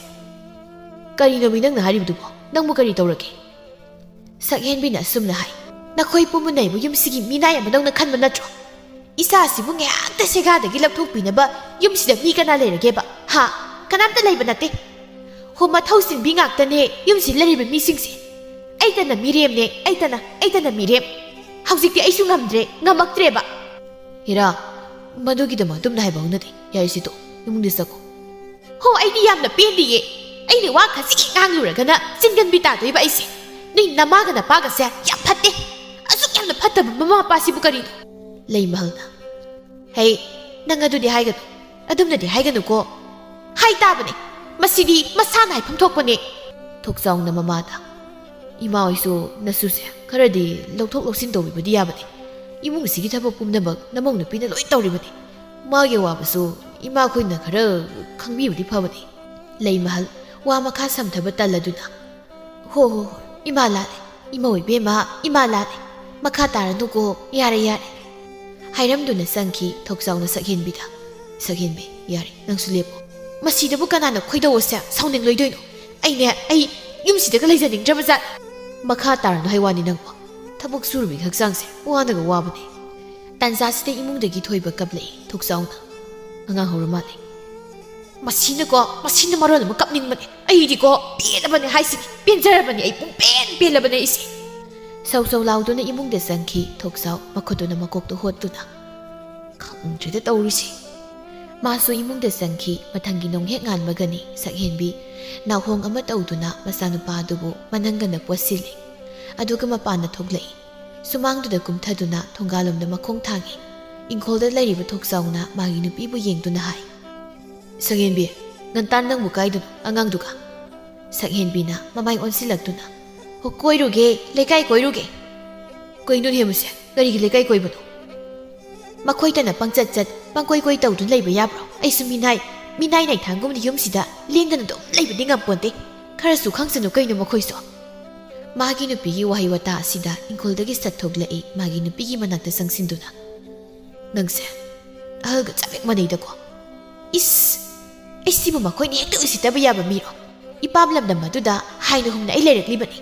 "ꯀꯔꯤꯅꯣꯃꯤ ꯅꯪꯅ ꯍꯥꯏꯔꯤꯕꯗꯨꯕꯣ? ꯅꯪꯕꯨ ꯀꯔꯤ ꯇꯧꯔꯒꯦ?" ꯁꯛꯍꯦꯟꯕꯤꯅ ꯑꯁꯨꯝꯅ ꯍꯥꯏ, "ꯅꯈꯣꯏ ꯄꯨꯝꯕꯅ ꯑꯩꯕꯨ ꯌꯨꯝꯁꯤꯒꯤ ꯃꯤꯅꯥꯏ ꯑꯃꯗꯧꯅ ꯈꯟꯕ ꯅꯠꯇ꯭ꯔꯣ? ꯏꯆꯥꯁꯤꯕꯨ ꯉꯥꯏꯍꯥꯛꯇ ꯁꯦꯒꯥꯗꯒꯤ ꯂꯧꯊꯣꯛꯄꯤꯅꯕ ꯌꯨꯝꯁꯤꯗ ꯃꯤ ꯀꯅꯥ ꯂꯩꯔꯒꯦꯕ? ꯍꯥ? ꯀꯅꯥꯝꯇ ꯂꯩꯕ ꯅꯠꯇꯦ꯫ ꯍꯣ, ꯃꯊꯧ ꯆꯤꯟꯕꯤ ꯉꯥꯛꯇꯅꯦ ꯌꯨꯝꯁꯤꯗ ꯂꯩꯔꯤꯕ ꯃꯤꯁꯤꯡꯁꯦ꯫ ꯑꯩꯇꯅ ꯃꯤꯔꯦꯝꯅꯦ, ꯑꯩꯇꯅ, ꯑꯩꯇꯅ ꯃꯤꯔꯦꯝ꯫ ꯍꯧꯖꯤꯛꯇꯤ ꯑꯩꯁꯨ ꯉꯝꯗ꯭ꯔꯦ, ꯉꯝꯃꯛꯇ꯭ꯔꯦꯕ"꯫ "ꯍꯤꯔꯥ, ꯃꯗꯨꯒꯤꯗꯃꯛ ꯑꯗꯨꯝꯅ ꯍꯥꯏꯕ ꯍꯧꯅꯗꯦ꯫ ꯌꯥꯔꯦꯁꯦ ꯇꯣꯛ, ꯏꯃꯨꯡꯗ ꯆꯪꯉꯣ"꯫ "ꯍꯣ, ꯑꯩꯗꯤ ꯌꯥꯝꯅ ꯄꯦꯟꯗꯤꯌꯦ꯫ ꯑꯩꯅ ꯋꯥ ꯈꯖꯤꯛ ꯉꯥꯡꯂꯨꯔꯒꯅ ꯆꯤꯟꯒꯟꯕꯤ ꯇꯥꯗꯣꯏꯕ ꯑꯩꯁꯦ꯫ ꯅꯣꯏ ꯅꯃꯥꯒ ꯅꯄꯥꯒꯁꯦ ꯌꯥꯝ ꯐꯠꯇꯦ꯫ ꯑꯁꯨꯛ ꯌꯥꯝꯅ ꯐꯠꯇꯕ ꯃꯃꯥ ꯃꯄꯥꯁꯤꯕꯨ ꯀꯔꯤꯅꯣ?" ꯂꯩꯃꯍꯜꯅ, "ꯍꯩ, ꯅꯪ ꯑꯗꯨꯗꯤ ꯍꯥꯏꯒꯅꯨ꯫ ꯑꯗꯨꯝꯅꯗꯤ ꯍꯥꯏꯒꯅꯨꯀꯣ"꯫ "ꯍꯥꯏ ꯇꯥꯕꯅꯦ꯫ ꯃꯁꯤꯗꯤ ꯃꯁꯥꯅ ꯍꯥꯏꯐꯝ ꯊꯣꯛꯄꯅꯦ"꯫ ꯊꯣꯛꯆꯥꯎꯅ ꯃꯃꯥꯗ, "ꯏꯃꯥ ꯍꯣꯏꯁꯨ ꯅꯁꯨꯁꯦ ꯈꯔꯗꯤ ꯂꯧꯊꯣꯛ ꯂꯧꯁꯤꯟ ꯇꯧꯕꯤꯕꯗꯤ ꯌꯥꯕꯅꯦ꯫ ꯏꯃꯨꯡꯁꯤꯒꯤ ꯊꯕꯛ ꯄꯨꯝꯅꯃꯛ ꯅꯃꯧ ꯅꯨꯄꯤꯅ ꯂꯣꯏ ꯇꯧꯔꯤꯕꯅꯤ꯫ ꯃꯥꯒꯤ ꯑꯋꯥꯕꯁꯨ ꯏꯃꯥꯈꯣꯏꯅ ꯈꯔ ꯈꯪꯕꯤꯕꯗꯤ ꯐꯕꯅꯤ"꯫ ꯂꯩꯃꯍꯜ ꯋꯥ ꯃꯈꯥ ꯁꯝꯊꯕ ꯇꯜꯂꯗꯨꯅ, "ꯍꯣ, ꯍꯣ, ꯍꯣ, ꯏꯃꯥ ꯂꯥꯜꯂꯦ꯫ ꯏꯃꯧ ꯏꯕꯦꯝꯃ, ꯏꯃꯥ ꯂꯥꯜꯂꯦ꯫ ꯃꯈꯥ ꯇꯥꯔꯅꯨꯀꯣ, ꯌꯥꯔꯦ, ꯌꯥꯔꯦ"꯫ ꯍꯥꯏꯔꯝꯗꯨꯅ ꯆꯪꯈꯤ ꯊꯣꯛꯆꯥꯎꯅ ꯁꯛꯍꯦꯟꯕꯤꯗ꯫ "ꯁꯛꯍꯦꯟꯕꯤ, ꯌꯥꯔꯦ, ꯅꯪꯁꯨ ꯂꯦꯞꯄꯣ꯫ ꯃꯁꯤꯗꯕꯨ ꯀꯅꯥꯅ ꯈꯣꯏꯗꯧ ꯑꯁꯦ ꯁꯥꯎꯅꯤꯡꯂꯣꯏꯗꯣꯏꯅꯣ? ꯑꯩꯅꯦ, ꯑꯩ ꯌꯨꯝꯁꯤꯗꯒ ꯂꯩꯖꯅꯤꯡꯗ꯭ꯔꯕ ꯖꯥꯠ"꯫ "ꯃꯈꯥ ꯇꯥꯔꯅꯨ ꯍꯥꯏ ꯋꯥꯅꯤ ꯅꯪꯕꯣ꯫ ꯊꯕꯛ ꯁꯨꯔꯨꯕꯒꯤ ꯍꯛꯆꯥꯡꯁꯦ ꯋꯥꯅꯒ ꯋꯥꯕꯅꯦ"꯫ ꯇꯥꯟꯖꯥꯁꯤꯗ ꯏꯃꯨꯡꯗꯒꯤ ꯊꯣꯏꯕ ꯀꯞꯂꯛꯏ꯫ ꯊꯣꯛꯆꯥꯎꯅ, "ꯑꯉꯥꯡ ꯍꯧꯔ ꯃꯥꯜꯂꯦ"꯫ ꯃꯁꯤꯅꯀꯣ, ꯃꯁꯤꯅ ꯃꯔꯣꯟ ꯑꯃ ꯀꯞꯅꯤꯡꯕꯅꯦ꯫ ꯑꯩꯗꯤꯀꯣ, ꯄꯦꯜꯂꯕꯅꯦ ꯍꯥꯏꯁꯤꯅꯤ꯫ ꯄꯦꯟꯖꯔꯕꯅꯦ ꯑꯩ, ꯄꯨꯡꯄꯦꯟ ꯄꯦꯜꯂꯕꯅꯦ ꯑꯩꯁꯦ꯫ ꯁꯧ ꯁꯧ ꯂꯥꯎꯗꯨꯅ ꯏꯃꯨꯡꯗ ꯆꯪꯈꯤ ꯊꯣꯛꯆꯥꯎ, ꯃꯈꯨꯠꯇꯨꯅ ꯃꯀꯣꯛꯇꯨ ꯍꯣꯠꯇꯨꯅ꯫ "ꯈꯪꯗ꯭ꯔꯦꯗ ꯇꯧꯔꯤꯁꯤ"꯫ ꯃꯥꯁꯨ ꯏꯃꯨꯡꯗ ꯆꯪꯈꯤ꯫ ꯃꯊꯪꯒꯤ ꯅꯣꯡ ꯍꯦꯛ ꯉꯥꯟꯕꯒꯅꯤ ꯁꯛꯍꯦꯟꯕꯤ ꯅꯥꯍꯣꯡ ꯑꯃ ꯇꯧꯗꯨꯅ ꯃꯆꯥꯅꯨꯄꯥ ꯑꯗꯨꯕꯨ ꯃꯅꯪꯒꯟꯅ ꯄꯣꯠꯁꯤꯜꯂꯤ꯫ ꯑꯗꯨꯒ ꯃꯄꯥꯟꯗ ꯊꯣꯛꯂꯛꯏ꯫ ꯁꯨꯃꯥꯡꯗꯨꯗ ꯀꯨꯝꯊꯗꯨꯅ ꯊꯣꯡꯒꯥꯜꯂꯣꯝꯗ ꯃꯈꯣꯡ ꯊꯥꯡꯉꯤ꯫ ꯏꯪꯈꯣꯜꯗ ꯂꯩꯔꯤꯕ ꯊꯣꯛꯆꯥꯎꯅ ꯃꯥꯒꯤ ꯅꯨꯄꯤꯕꯨ ꯌꯦꯡꯗꯨꯅ ꯍꯥꯏ, "ꯁꯛꯍꯦꯟꯕꯤ, ꯉꯟꯇꯥ ꯅꯪꯕꯨ ꯀꯥꯏꯗꯅꯣ ꯑꯉꯥꯡꯗꯨꯒ?" ꯁꯛꯍꯦꯟꯕꯤꯅ ꯃꯃꯥꯏ ꯑꯣꯟꯁꯤꯜꯂꯛꯇꯨꯅ, "ꯍꯣ, ꯀꯣꯏꯔꯨꯒꯦ, ꯂꯩꯀꯥꯏ ꯀꯣꯏꯔꯨꯒꯦ꯫" "ꯀꯩꯅꯣꯅꯦꯍꯦ ꯃꯁꯦ, ꯀꯔꯤꯒꯤ ꯂꯩꯀꯥꯏ ꯀꯣꯏꯕꯅꯣ?" "ꯃꯈꯣꯏꯇꯅ ꯄꯪꯆꯠ ꯆꯠ, ꯄꯪꯀꯣꯏ ꯀꯣꯏ ꯇꯧꯗꯨꯅ ꯂꯩꯕ ꯌꯥꯕ꯭ꯔꯣ? ꯑꯩꯁꯨ ꯃꯤꯅꯥꯏ, ꯃꯤꯅꯥꯏ ꯅꯥꯏꯊꯥꯡꯒꯨꯝꯅ ꯌꯨꯝꯁꯤꯗ ꯂꯦꯡꯗꯅ ꯑꯗꯨꯝ ꯂꯩꯕꯗꯤ ꯉꯝꯄꯣꯟꯇꯦ꯫ ꯈꯔꯁꯨ ꯈꯪꯁꯅꯨ ꯀꯩꯅꯣ ꯃꯈꯣꯏꯁꯨ꯫" ꯃꯥꯒꯤ ꯅꯨꯄꯤꯒꯤ ꯋꯥꯍꯩ ꯋꯥꯇꯥ ꯑꯁꯤꯗ ꯏꯪꯈꯣꯜꯗꯒꯤ ꯁꯠ ꯊꯣꯛꯂꯛꯏ ꯃꯥꯒꯤ ꯅꯨꯄꯤꯒꯤ ꯃꯅꯥꯛꯇ ꯆꯪꯁꯤꯟꯗꯨꯅ, "ꯅꯪꯁꯦ ꯑꯍꯜꯒ ꯆꯞ ꯍꯦꯛ ꯃꯥꯟꯅꯩꯗꯀꯣ꯫ ꯏꯁ, ꯑꯩ ꯁꯤꯕꯨ ꯃꯈꯣꯏꯅ ꯍꯦꯛꯇ ꯎꯁꯤꯠꯇꯕ ꯌꯥꯕ ꯃꯤꯔꯣ? ꯏꯄꯥꯝ ꯂꯝꯗꯝ ꯑꯗꯨꯗ ꯍꯥꯏꯅ ꯍꯨꯝꯅ ꯑꯩ ꯂꯩꯔꯛꯂꯤꯕꯅꯤ꯫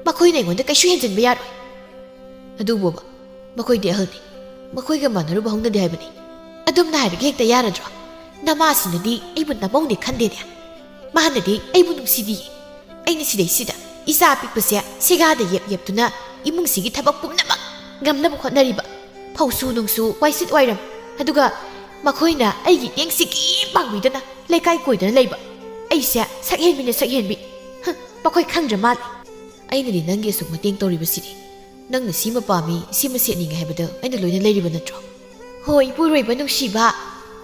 ꯃꯈꯣꯏꯅ ꯑꯩꯉꯣꯟꯗ ꯀꯩꯁꯨ ꯍꯦꯟꯖꯤꯟꯕ ꯌꯥꯔꯣꯏ꯫ ꯑꯗꯨꯕꯨꯕ, ꯃꯈꯣꯏꯗꯤ ꯑꯍꯜꯅꯤ꯫ ꯃꯈꯣꯏꯒ ꯃꯥꯟꯅꯔꯨꯕ ꯍꯧꯅꯗꯦ ꯍꯥꯏꯕꯅꯤ꯫ ꯑꯗꯨꯝꯅ ꯍꯥꯏꯔꯒ ꯍꯦꯛꯇ ꯌꯥꯔꯗ꯭ꯔꯣ? ꯅꯃꯥꯁꯤꯅꯗꯤ ꯑꯩꯕꯨ ꯅꯃꯧꯅꯦ ꯈꯟꯗꯦꯅꯦ꯫ ꯃꯥꯅꯗꯤ ꯑꯩꯕꯨ ꯅꯨꯡꯁꯤꯗꯤꯌꯦ꯫ ꯑꯩꯅ ꯁꯤꯗꯩꯁꯤꯗ ꯏꯆꯥ ꯑꯄꯤꯛꯄꯁꯦ ꯁꯦꯒꯥꯗ ꯌꯦꯞ ꯌꯦꯞꯇꯨꯅ ꯏꯃꯨꯡꯁꯤꯒꯤ ꯊꯕꯛ ꯄꯨꯝꯅꯃꯛ ꯉꯝꯅꯕ ꯍꯣꯠꯅꯔꯤꯕ꯫ ꯐꯧꯁꯨ ꯅꯨꯡꯁꯨ, ꯋꯥꯏꯁꯤꯠ ꯋꯥꯏꯔꯝ꯫ ꯑꯗꯨꯒ ꯃꯈꯣꯏꯅ ꯑꯩꯒꯤ ꯏꯇꯦꯡꯁꯤ ꯀꯔꯤꯝ ꯄꯥꯡꯕꯤꯗꯅ ꯂꯩꯀꯥꯏ ꯀꯣꯏꯗꯅ ꯂꯩꯕ꯫ ꯑꯩꯁꯦ ꯁꯛꯍꯦꯟꯕꯤꯅ ꯁꯛꯍꯦꯟꯕꯤ꯫ ꯍ, ꯃꯈꯣꯏ ꯈꯪꯗ꯭ꯔ ꯃꯥꯜꯂꯦ꯫ ꯑꯩꯅꯗꯤ ꯅꯪꯒꯤ ꯑꯁꯨꯛ ꯃꯇꯦꯡ ꯇꯧꯔꯤꯕꯁꯤꯗꯤ ꯅꯪꯅ ꯁꯤꯃ ꯄꯥꯝꯃꯤ, ꯁꯤꯃ ꯁꯦꯠꯅꯤꯡꯉꯤ ꯍꯥꯏꯕꯗ ꯑꯩꯅ ꯂꯣꯏꯅ ꯂꯩꯔꯤꯕ ꯅꯠꯇ꯭ꯔꯣ? ꯍꯣꯏ, ꯏꯄꯨꯔꯣꯏꯕ ꯅꯨꯡꯁꯤꯕ,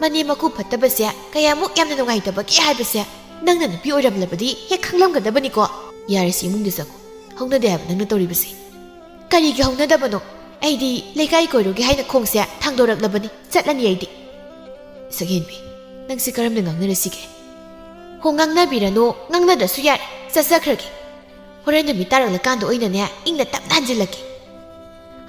ꯃꯅꯦꯝ ꯃꯀꯨ ꯐꯠꯇꯕꯁꯦ ꯀꯌꯥꯃꯨꯛ ꯌꯥꯝꯅ ꯅꯨꯡꯉꯥꯏꯇꯕꯒꯦ ꯍꯥꯏꯕꯁꯦ ꯅꯪꯅ ꯅꯨꯄꯤ ꯑꯣꯏꯔꯝꯂꯕꯗꯤ ꯍꯦꯛ ꯈꯪꯂꯝꯒꯗꯕꯅꯤꯀꯣ꯫ ꯌꯥꯔꯦꯁꯤ, ꯏꯃꯨꯡꯗ ꯆꯪꯉꯨ꯫ ꯍꯧꯅꯗꯦ ꯍꯥꯏꯕ ꯅꯪꯅ ꯇꯧꯔꯤꯕꯁꯦ꯫ ꯀꯔꯤꯒꯤ ꯍꯧꯅꯗꯕꯅꯣ? ꯑꯩꯗꯤ ꯂꯩꯀꯥꯏ ꯀꯣꯏꯔꯨꯒꯦ ꯍꯥꯏꯅ ꯈꯣꯡꯁꯦ ꯊꯥꯡꯗꯣꯔꯛꯂꯕꯅꯤ, ꯆꯠꯂꯅꯤ ꯑꯩꯗꯤ꯫ ꯁꯛꯍꯦꯟꯕꯤ, ꯅꯪꯁꯦ ꯀꯔꯝꯅ ꯉꯥꯡꯅꯔꯁꯤꯒꯦ? ꯍꯣ, ꯉꯥꯡꯅꯕꯤꯔꯅꯨ, ꯉꯥꯡꯅꯗ꯭ꯔꯁꯨ ꯌꯥꯔꯦ, ꯆꯠꯆꯈ꯭ꯔꯒꯦ꯫ ꯍꯣꯔꯦꯟ ꯅꯨꯃꯤꯠ ꯇꯥꯔꯛꯂꯀꯥꯟꯗ ꯑꯣꯏꯅꯅꯦ ꯏꯪꯅ ꯇꯞꯅ ꯍꯟꯖꯤꯜꯂꯛꯀꯦ꯫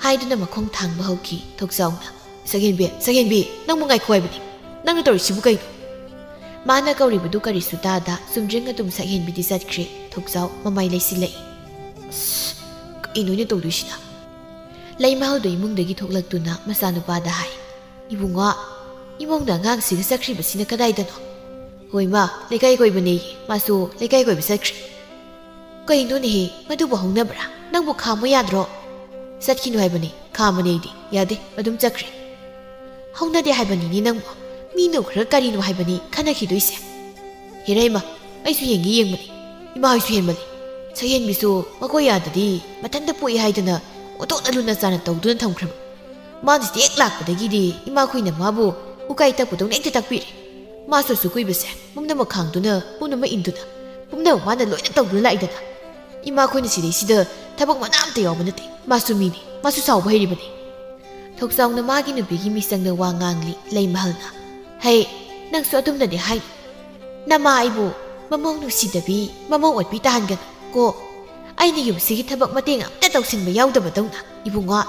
ꯍꯥꯏꯗꯨꯅ ꯃꯈꯣꯡ ꯊꯥꯡꯕ ꯍꯧꯈꯤ ꯊꯣꯛꯆꯥꯎꯅ꯫ ꯁꯛꯍꯦꯟꯕꯤ, ꯁꯛꯍꯦꯟꯕꯤ, ꯅꯪꯕꯨ ꯉꯥꯏꯈꯣ ꯍꯥꯏꯕꯅꯤ꯫ ꯅꯪꯅ ꯇꯧꯔꯤꯁꯤꯕꯨ ꯀꯩꯅꯣ? ꯃꯥꯅ ꯀꯧꯔꯤꯕꯗꯨ ꯀꯔꯤꯁꯨ ꯇꯥꯗ ꯆꯨꯝꯗ꯭ꯔꯤꯡ ꯑꯗꯨꯝ ꯁꯛꯍꯦꯟꯕꯤꯗꯤ ꯆꯠꯈ꯭ꯔꯦ꯫ ꯊꯣꯛꯆꯥꯎ ꯃꯃꯥꯏ ꯂꯩꯁꯤꯜꯂꯛꯏ꯫ ꯑꯁ, ꯀꯩꯅꯣ ꯑꯩꯅ ꯇꯧꯗꯣꯏꯁꯤꯅ? ꯂꯩꯃꯍꯜꯗꯣ ꯏꯃꯨꯡꯗꯒꯤ ꯊꯣꯛꯂꯛꯇꯨꯅ ꯃꯆꯥꯅꯨꯄꯥꯗ ꯍꯥꯏ, "ꯏꯕꯨꯡꯉꯣ, ꯏꯃꯧꯅ ꯑꯉꯥꯡꯁꯤꯒ ꯆꯠꯈ꯭ꯔꯤꯕꯁꯤꯅ ꯀꯗꯥꯏꯗꯅꯣ?" "ꯍꯣꯏ ꯃꯥ, ꯂꯩꯀꯥꯏ ꯀꯣꯏꯕꯅꯦꯌꯦ, ꯃꯥꯁꯨ ꯂꯩꯀꯥꯏ ꯀꯣꯏꯕ ꯆꯠꯈ꯭ꯔꯦ꯫" "ꯀꯩꯅꯣꯅꯦꯍꯦ, ꯃꯗꯨꯕꯨ ꯍꯧꯅꯕ꯭ꯔꯥ? ꯅꯪꯕꯨ ꯈꯥꯝꯃꯨ ꯌꯥꯗ꯭ꯔꯣ?" "ꯆꯠꯈꯤꯅꯨ ꯍꯥꯏꯕꯅꯤ, ꯈꯥꯝꯕꯅꯦ ꯑꯩꯗꯤ, ꯌꯥꯗꯦ, ꯑꯗꯨꯝ ꯆꯠꯈ꯭ꯔꯦ꯫" "ꯍꯧꯅꯗꯦ ꯍꯥꯏꯕꯅꯤꯅꯦ ꯅꯪꯕꯨ, ꯃꯤ ꯃꯤꯅ ꯎꯈ꯭ꯔꯒ ꯀꯔꯤꯅꯣ ꯍꯥꯏꯕꯅꯤ ꯈꯟꯅꯈꯤꯗꯣꯏꯁꯦ꯫ ꯍꯦꯔꯩꯃ, ꯑꯩꯁꯨ ꯌꯦꯡꯒꯦ ꯌꯦꯡꯕꯅꯤ꯫ ꯏꯃꯥ ꯍꯣꯏꯁꯨ ꯍꯦꯟꯃꯜꯂꯤ꯫ ꯁꯛꯍꯦꯟꯕꯤꯁꯨ ꯃꯈꯣꯏ ꯑꯥꯗꯗꯤ ꯃꯊꯟꯇ ꯄꯣꯛꯏ ꯍꯥꯏꯗꯅ ꯑꯣꯟꯊꯣꯛꯅ ꯂꯨꯅ ꯆꯥꯟꯅ ꯇꯧꯗꯨꯅ ꯊꯝꯈ꯭ꯔꯕ꯫ ꯃꯥꯅ ꯍꯦꯛ ꯂꯥꯛꯄꯗꯒꯤꯗꯤ ꯏꯃꯥꯈꯣꯏꯅ ꯃꯥꯕꯨ ꯎꯀꯥꯏ ꯇꯛꯄꯗꯧꯅ ꯍꯦꯛꯇ ꯇꯛꯄꯤꯔꯦ꯫ ꯃꯥꯁꯨ ꯑꯁꯨꯛ ꯀꯨꯏꯕꯁꯦ ꯄꯨꯝꯅꯃꯛ ꯈꯥꯡꯗꯨꯅ, ꯄꯨꯝꯅꯃꯛ ꯏꯟꯗꯨꯅ, ꯄꯨꯝꯅꯃꯛ ꯃꯥꯅ ꯂꯣꯏꯅ ꯇꯧꯗꯨꯅ ꯂꯥꯛꯏꯗꯅ꯫ ꯏꯃꯥꯈꯣꯏꯅ ꯁꯤꯗꯩꯁꯤꯗ ꯊꯕꯛ ꯃꯅꯥ ꯑꯝꯇ ꯌꯥꯎꯕ ꯅꯠꯇꯦ꯫ ꯃꯥꯁꯨ ꯃꯤꯅꯤ, ꯃꯥꯁꯨ ꯁꯥꯎꯕ ꯍꯩꯔꯤꯕꯅꯤ꯫ ꯊꯣꯛꯆꯥꯎꯅ ꯃꯥꯒꯤ ꯅꯨꯄꯤꯒꯤ ꯃꯤꯆꯪꯗ ꯋꯥ ꯉꯥꯡꯂꯤ ꯂꯩꯃꯍꯜꯅ꯫ ꯍꯩ, ꯅꯪꯁꯨ ꯑꯗꯨꯝꯅꯗꯤ ꯍꯥꯏꯅꯨ꯫ ꯅꯃꯥ ꯑꯩꯕꯨ ꯃꯃꯧ ꯅꯨꯡꯁꯤꯗꯕꯤ, ꯃꯃꯧ ꯑꯣꯠꯄꯤ ꯇꯥꯍꯟꯒꯅꯨ ꯀꯣ꯫ ꯑꯩꯅ ꯌꯨꯝꯁꯤꯒꯤ ꯊꯕꯛ ꯃꯇꯦꯡ ꯑꯝꯇ ꯇꯧꯁꯤꯟꯕ ꯌꯥꯎꯗꯕꯗꯧꯅ, ꯏꯕꯨꯡꯉꯣ,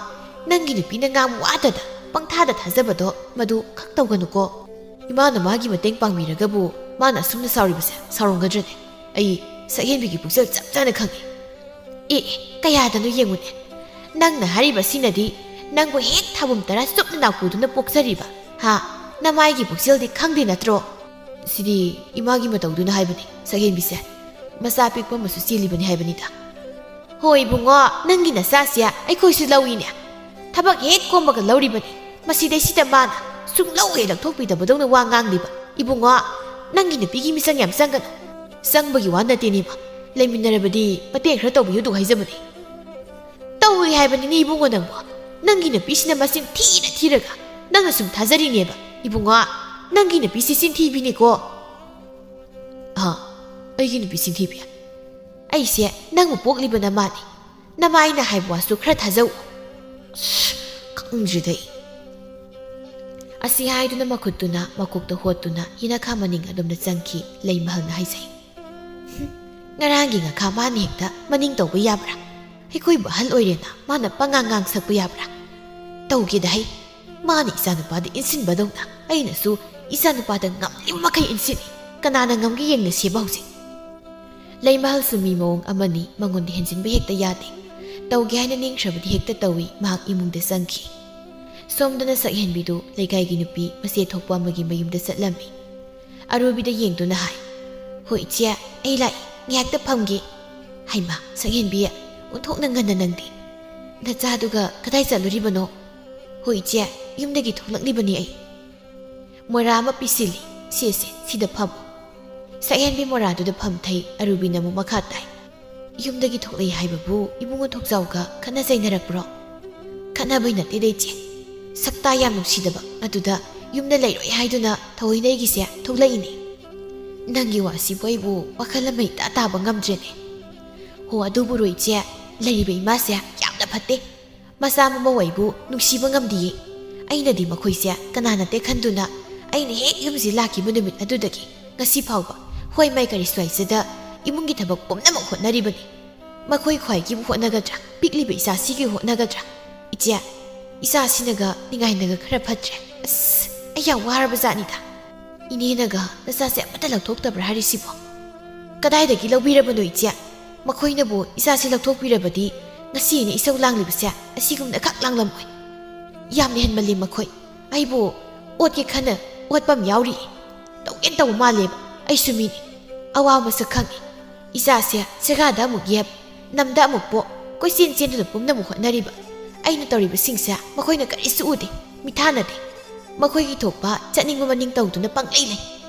ꯅꯪꯒꯤ ꯅꯨꯄꯤꯅ ꯉꯥꯡꯕ ꯋꯥꯇꯗ ꯄꯪꯊꯥꯗ ꯊꯥꯖꯕꯗꯣ ꯃꯗꯨ ꯈꯛ ꯇꯧꯒꯅꯨꯀꯣ꯫ ꯏꯃꯥꯅ ꯃꯥꯒꯤ ꯃꯇꯦꯡ ꯄꯥꯡꯕꯤꯔꯒꯕꯨ ꯃꯥꯅ ꯑꯁꯨꯝꯅ ꯁꯥꯎꯔꯤꯕꯁꯦ ꯁꯥꯎꯔꯝꯒꯗ꯭ꯔꯅꯦ? ꯑꯩ ꯁꯛꯍꯦꯟꯕꯤꯒꯤ ꯄꯨꯛꯆꯦꯜ ꯆꯞ ꯆꯥꯅ ꯈꯪꯉꯤ꯫ ꯑꯦ, ꯀꯌꯥꯗꯅꯣ ꯌꯦꯡꯉꯨꯅꯦ꯫ ꯅꯪꯅ ꯍꯥꯏꯔꯤꯕꯁꯤꯅꯗꯤ ꯅꯪꯕꯨ ꯍꯦꯛ ꯊꯥꯕꯨꯝ ꯇꯔꯥ ꯆꯨꯞꯅ ꯅꯥꯎꯄꯨꯗꯨꯅ ꯄꯣꯛꯆꯔꯤꯕ, ꯍꯥ? ꯅꯃꯥꯏꯒꯤ ꯄꯨꯛꯆꯦꯜꯗꯤ ꯈꯪꯗꯦ ꯅꯠꯇ꯭ꯔꯣ? ꯁꯤꯗꯤ ꯏꯃꯥꯒꯤ ꯃꯇꯧꯗꯨꯅ ꯍꯥꯏꯕꯅꯤ, ꯁꯛꯍꯦꯟꯕꯤꯁꯦ꯫ ꯃꯆꯥ ꯄꯤꯛꯄ ꯑꯃꯁꯨ ꯆꯦꯜꯂꯤꯕꯅꯤ ꯍꯥꯏꯕꯅꯤꯗ꯫ ꯍꯣꯏ ꯏꯕꯨꯡꯉꯣ, ꯅꯪꯒꯤ ꯅꯆꯥꯁꯦ ꯑꯩꯈꯣꯏꯁꯨ ꯂꯧꯏꯅꯦ꯫ ꯊꯕꯛ ꯍꯦꯛ ꯀꯣꯝꯕꯒ ꯂꯧꯔꯤꯕꯅꯤ꯫ ꯃꯁꯤꯗꯩꯁꯤꯗ ꯃꯥꯅ ꯁꯨꯡꯂꯧ ꯍꯦꯛ ꯂꯧꯊꯣꯛꯄꯤꯗꯕꯗꯧꯅ ꯋꯥ ꯉꯥꯡꯂꯤꯕ꯫ ꯏꯕꯨꯡꯉꯣ, ꯅꯪꯒꯤ ꯅꯨꯄꯤꯒꯤ ꯃꯤꯆꯪ ꯌꯥꯝ ꯆꯪꯒꯅꯨ꯫ ꯆꯪꯕꯒꯤ ꯋꯥ ꯅꯠꯇꯦꯅꯦꯕ꯫ ꯂꯩꯃꯤꯟꯅꯔꯕꯗꯤ ꯃꯇꯦꯡ ꯈꯔ ꯇꯧꯕꯤꯌꯨ ꯑꯗꯨ ꯍꯥꯏꯖꯕꯅꯤ꯫ ꯇꯧꯏ ꯍꯥꯏꯕꯅꯤꯅꯦ ꯏꯕꯨꯡꯉꯣ ꯅꯪꯕꯣ꯫ ꯅꯪꯒꯤ ꯅꯨꯄꯤꯁꯤꯅ ꯃꯆꯤꯟ ꯊꯤꯅ ꯊꯤꯔꯒ ꯅꯪꯅ ꯁꯨꯝ ꯊꯥꯖꯔꯤꯅꯦꯕ꯫ ꯏꯕꯨꯡꯉꯣ, ꯅꯪꯒꯤ ꯅꯨꯄꯤꯁꯤ ꯆꯤꯟꯊꯤꯕꯤꯅꯤꯀꯣ꯫ ꯑꯥ, ꯑꯩꯒꯤ ꯅꯨꯄꯤ ꯆꯤꯟꯊꯤꯕꯤ? ꯑꯩꯁꯦ ꯅꯪꯕꯨ ꯄꯣꯛꯂꯤꯕ ꯅꯃꯥꯅꯤ꯫ ꯅꯃꯥ ꯑꯩꯅ ꯍꯥꯏꯕ ꯋꯥꯁꯨ ꯈꯔ ꯊꯥꯖꯧ꯫ ꯑꯁ, ꯈꯪꯗ꯭ꯔꯤꯗ ꯑꯩ꯫ ꯑꯁꯤ ꯍꯥꯏꯗꯨꯅ ꯃꯈꯨꯠꯇꯨꯅ ꯃꯀꯣꯛꯇ ꯍꯣꯠꯇꯨꯅ ꯌꯦꯅꯈꯥ ꯃꯅꯤꯡ ꯑꯗꯣꯝꯗ ꯆꯪꯈꯤ ꯂꯩꯃꯍꯜꯅ ꯍꯥꯏꯖꯩ꯫ "ꯍꯨꯝ, ꯉꯔꯥꯡꯒꯤ ꯉꯥꯈꯥ ꯃꯥꯅ ꯍꯦꯛꯇ ꯃꯅꯤꯡ ꯇꯧꯕ ꯌꯥꯕ꯭ꯔꯥ? ꯑꯩꯈꯣꯏꯕꯨ ꯑꯍꯜ ꯑꯣꯏꯔꯦꯅ ꯃꯥꯅ ꯄꯉꯥꯡ ꯉꯥꯡ ꯁꯛꯄ ꯌꯥꯕ꯭ꯔꯥ? ꯇꯧꯒꯦꯗ ꯍꯩ꯫ ꯃꯥꯅ ꯏꯆꯥꯅꯨꯄꯥꯗ ꯏꯟꯁꯤꯟꯕꯗꯧꯅ ꯑꯩꯅꯁꯨ ꯏꯆꯥꯅꯨꯄꯥꯗ ꯉꯝꯂꯤꯕ ꯃꯈꯩ ꯏꯟꯁꯤꯜꯂꯤ꯫ ꯀꯅꯥꯅ ꯉꯝꯒꯦ ꯌꯦꯡꯅꯁꯦꯕ ꯍꯧꯖꯤꯛ꯫" ꯂꯩꯃꯍꯜꯁꯨ ꯃꯤ ꯃꯑꯣꯡ ꯑꯃꯅꯤ, ꯃꯉꯣꯟꯗ ꯍꯦꯟꯖꯤꯟꯕ ꯍꯦꯛꯇ ꯌꯥꯗꯦ꯫ ꯇꯧꯒꯦ ꯍꯥꯏꯅ ꯅꯤꯡꯈ꯭ꯔꯕꯗꯤ ꯍꯦꯛꯇ ꯇꯧꯏ꯫ ꯃꯍꯥꯛ ꯏꯃꯨꯡꯗ ꯆꯪꯈꯤ꯫ ꯁꯣꯝꯗꯅ ꯁꯛꯍꯦꯟꯕꯤꯗꯨ ꯂꯩꯀꯥꯏꯒꯤ ꯅꯨꯄꯤ ꯃꯆꯦ ꯊꯣꯛꯄ ꯑꯃꯒꯤ ꯃꯌꯨꯝꯗ ꯆꯠꯂꯝꯃꯤ꯫ ꯑꯔꯨꯕꯤꯗ ꯌꯦꯡꯗꯨꯅ ꯍꯥꯏ, "ꯍꯣꯏ ꯏꯆꯦ, ꯑꯩ ꯂꯥꯛꯏ, ꯉꯥꯏꯍꯥꯛꯇ ꯐꯝꯒꯦ꯫" "ꯍꯩꯃꯥ, ꯁꯛꯍꯦꯟꯕꯤ, ꯑꯣꯟꯊꯣꯛꯅ ꯉꯟꯅ ꯅꯪꯗꯤ꯫ ꯅꯆꯥꯗꯨꯒ ꯀꯗꯥꯏ ꯆꯠꯂꯨꯔꯤꯕꯅꯣ?" "ꯍꯣꯏ ꯏꯆꯦ, ꯌꯨꯝꯗꯒꯤ ꯊꯣꯛꯂꯛꯂꯤꯕꯅꯤ ꯑꯩ꯫" ꯃꯣꯔꯥ ꯑꯃ ꯄꯤꯁꯤꯜꯂꯤ꯫ "ꯁꯦꯁꯦ, ꯁꯤꯗ ꯐꯝꯃꯨ꯫" ꯁꯛꯍꯦꯟꯕꯤ ꯃꯣꯔꯥꯗꯨꯗ ꯐꯝꯊꯩ꯫ ꯑꯔꯨꯕꯤꯅ ꯑꯃꯨꯛ ꯃꯈꯥ ꯇꯥꯏ꯫ "ꯌꯨꯝꯗꯒꯤ ꯊꯣꯛꯂꯛꯏ ꯍꯥꯏꯕꯕꯨ ꯏꯕꯨꯡꯉꯣ ꯊꯣꯛꯆꯥꯎꯒ ꯈꯠꯅ ꯆꯩꯅꯔꯛꯄ꯭ꯔꯣ?" "ꯈꯠꯅꯕꯩ ꯅꯠꯇꯦꯗ ꯏꯆꯦ꯫ ꯁꯛꯇꯥ ꯌꯥꯝ ꯅꯨꯡꯁꯤꯗꯕ ꯑꯗꯨꯗ ꯌꯨꯝꯗ ꯂꯩꯔꯣꯏ ꯍꯥꯏꯗꯨꯅ ꯊꯑꯣꯏꯅ ꯑꯩꯒꯤꯁꯦ ꯊꯣꯛꯂꯛꯏꯅꯦ꯫ ꯅꯪꯒꯤ ꯋꯥꯁꯤꯕꯨ ꯑꯩꯕꯨ ꯋꯥꯈꯜ ꯑꯃ ꯏꯇꯥ ꯇꯥꯕ ꯉꯝꯗ꯭ꯔꯦꯅꯦ꯫" "ꯍꯣ, ꯑꯗꯨꯕꯨꯔꯣ ꯏꯆꯦ, ꯂꯩꯔꯤꯕ ꯏꯃꯥꯁꯦ ꯌꯥꯝꯅ ꯐꯠꯇꯦ꯫ ꯃꯆꯥ ꯃꯃꯧ ꯑꯩꯕꯨ ꯅꯨꯡꯁꯤꯕ ꯉꯝꯗꯤꯌꯦ꯫ ꯑꯩꯅꯗꯤ ꯃꯈꯣꯏꯁꯦ ꯀꯅꯥ ꯅꯠꯇꯦ ꯈꯟꯗꯨꯅ ꯑꯩꯅ ꯍꯦꯛ ꯌꯨꯝꯁꯤ ꯂꯥꯛꯈꯤꯕ ꯅꯨꯃꯤꯠ ꯑꯗꯨꯗꯒꯤ ꯉꯁꯤ ꯐꯥꯎꯕ ꯍꯣꯏ ꯃꯥꯏ ꯀꯔꯤ ꯁ꯭ꯋꯥꯏꯁꯤꯗ ꯏꯃꯨꯡꯒꯤ ꯊꯕꯛ ꯄꯨꯝꯅꯃꯛ ꯍꯣꯠꯅꯔꯤꯕꯅꯤ꯫ ꯃꯈꯣꯏ ꯈ꯭ꯋꯥꯏꯒꯤꯕꯨ ꯍꯣꯠꯅꯒꯗ꯭ꯔꯥ? ꯄꯤꯛꯂꯤꯕ ꯏꯆꯥꯁꯤꯒꯤ ꯍꯣꯠꯅꯒꯗ꯭ꯔꯥ? ꯏꯆꯦ, ꯏꯆꯥꯁꯤꯅꯒ ꯅꯤꯡꯉꯥꯏꯅꯒ ꯈꯔ ꯐꯠꯇ꯭ꯔꯦ꯫ ꯑꯁ, ꯑꯩ ꯌꯥꯝ ꯋꯥꯔꯕ ꯖꯥꯠꯅꯤꯗ꯫ ꯏꯅꯦꯅꯒ ꯅꯆꯥꯁꯦ ꯑꯃꯠꯇ ꯂꯧꯊꯣꯛꯇꯕ꯭ꯔꯥ ꯍꯥꯏꯔꯤꯁꯤꯕꯣ? ꯀꯗꯥꯏꯗꯒꯤ ꯂꯧꯕꯤꯔꯕꯅꯣ ꯏꯆꯦ? ꯃꯈꯣꯏꯅꯕꯨ ꯏꯆꯥꯁꯦ ꯂꯧꯊꯣꯛꯄꯤꯔꯕꯗꯤ ꯉꯁꯤ ꯑꯩꯅ ꯏꯁꯧ ꯂꯥꯡꯂꯤꯕꯁꯦ ꯑꯁꯤꯒꯨꯝꯅ ꯈꯛ ꯂꯥꯡꯂꯝꯃꯣꯏ꯫ ꯌꯥꯝꯅ ꯍꯦꯟꯃꯜꯂꯤ ꯃꯈꯣꯏ꯫ ꯑꯩꯕꯨ ꯑꯣꯠꯀꯦ ꯈꯟꯅ ꯑꯣꯠꯄ ꯑꯃ ꯌꯥꯎꯔꯤ꯫ ꯇꯧꯒꯦꯅ ꯇꯧꯕ ꯃꯥꯜꯂꯦꯕ꯫ ꯑꯩꯁꯨ ꯃꯤꯅꯤ꯫ ꯑꯋꯥꯕ ꯃꯁꯛ ꯈꯪꯉꯤ꯫ ꯏꯆꯥꯁꯦ ꯁꯦꯒꯥꯗ ꯑꯃꯨꯛ ꯌꯦꯞ, ꯅꯝꯗ ꯑꯃꯨꯛ ꯄꯣꯛ, ꯀꯣꯏꯆꯦꯟ ꯆꯦꯟꯗꯨꯅ ꯄꯨꯝꯅꯃꯛ ꯍꯣꯠꯅꯔꯤꯕ꯫ ꯑꯩꯅ ꯇꯧꯔꯤꯕꯁꯤꯡꯁꯦ ꯃꯈꯣꯏꯅ ꯀꯔꯤꯁꯨ ꯎꯗꯦ, ꯃꯤꯊꯥꯅꯗꯦ꯫ ꯃꯈꯣꯏꯒꯤ ꯊꯣꯛꯄ ꯆꯠꯅꯤꯡꯕ ꯃꯅꯤꯡ ꯇꯧꯗꯨꯅ ꯄꯪꯂꯩ ꯂꯩ꯫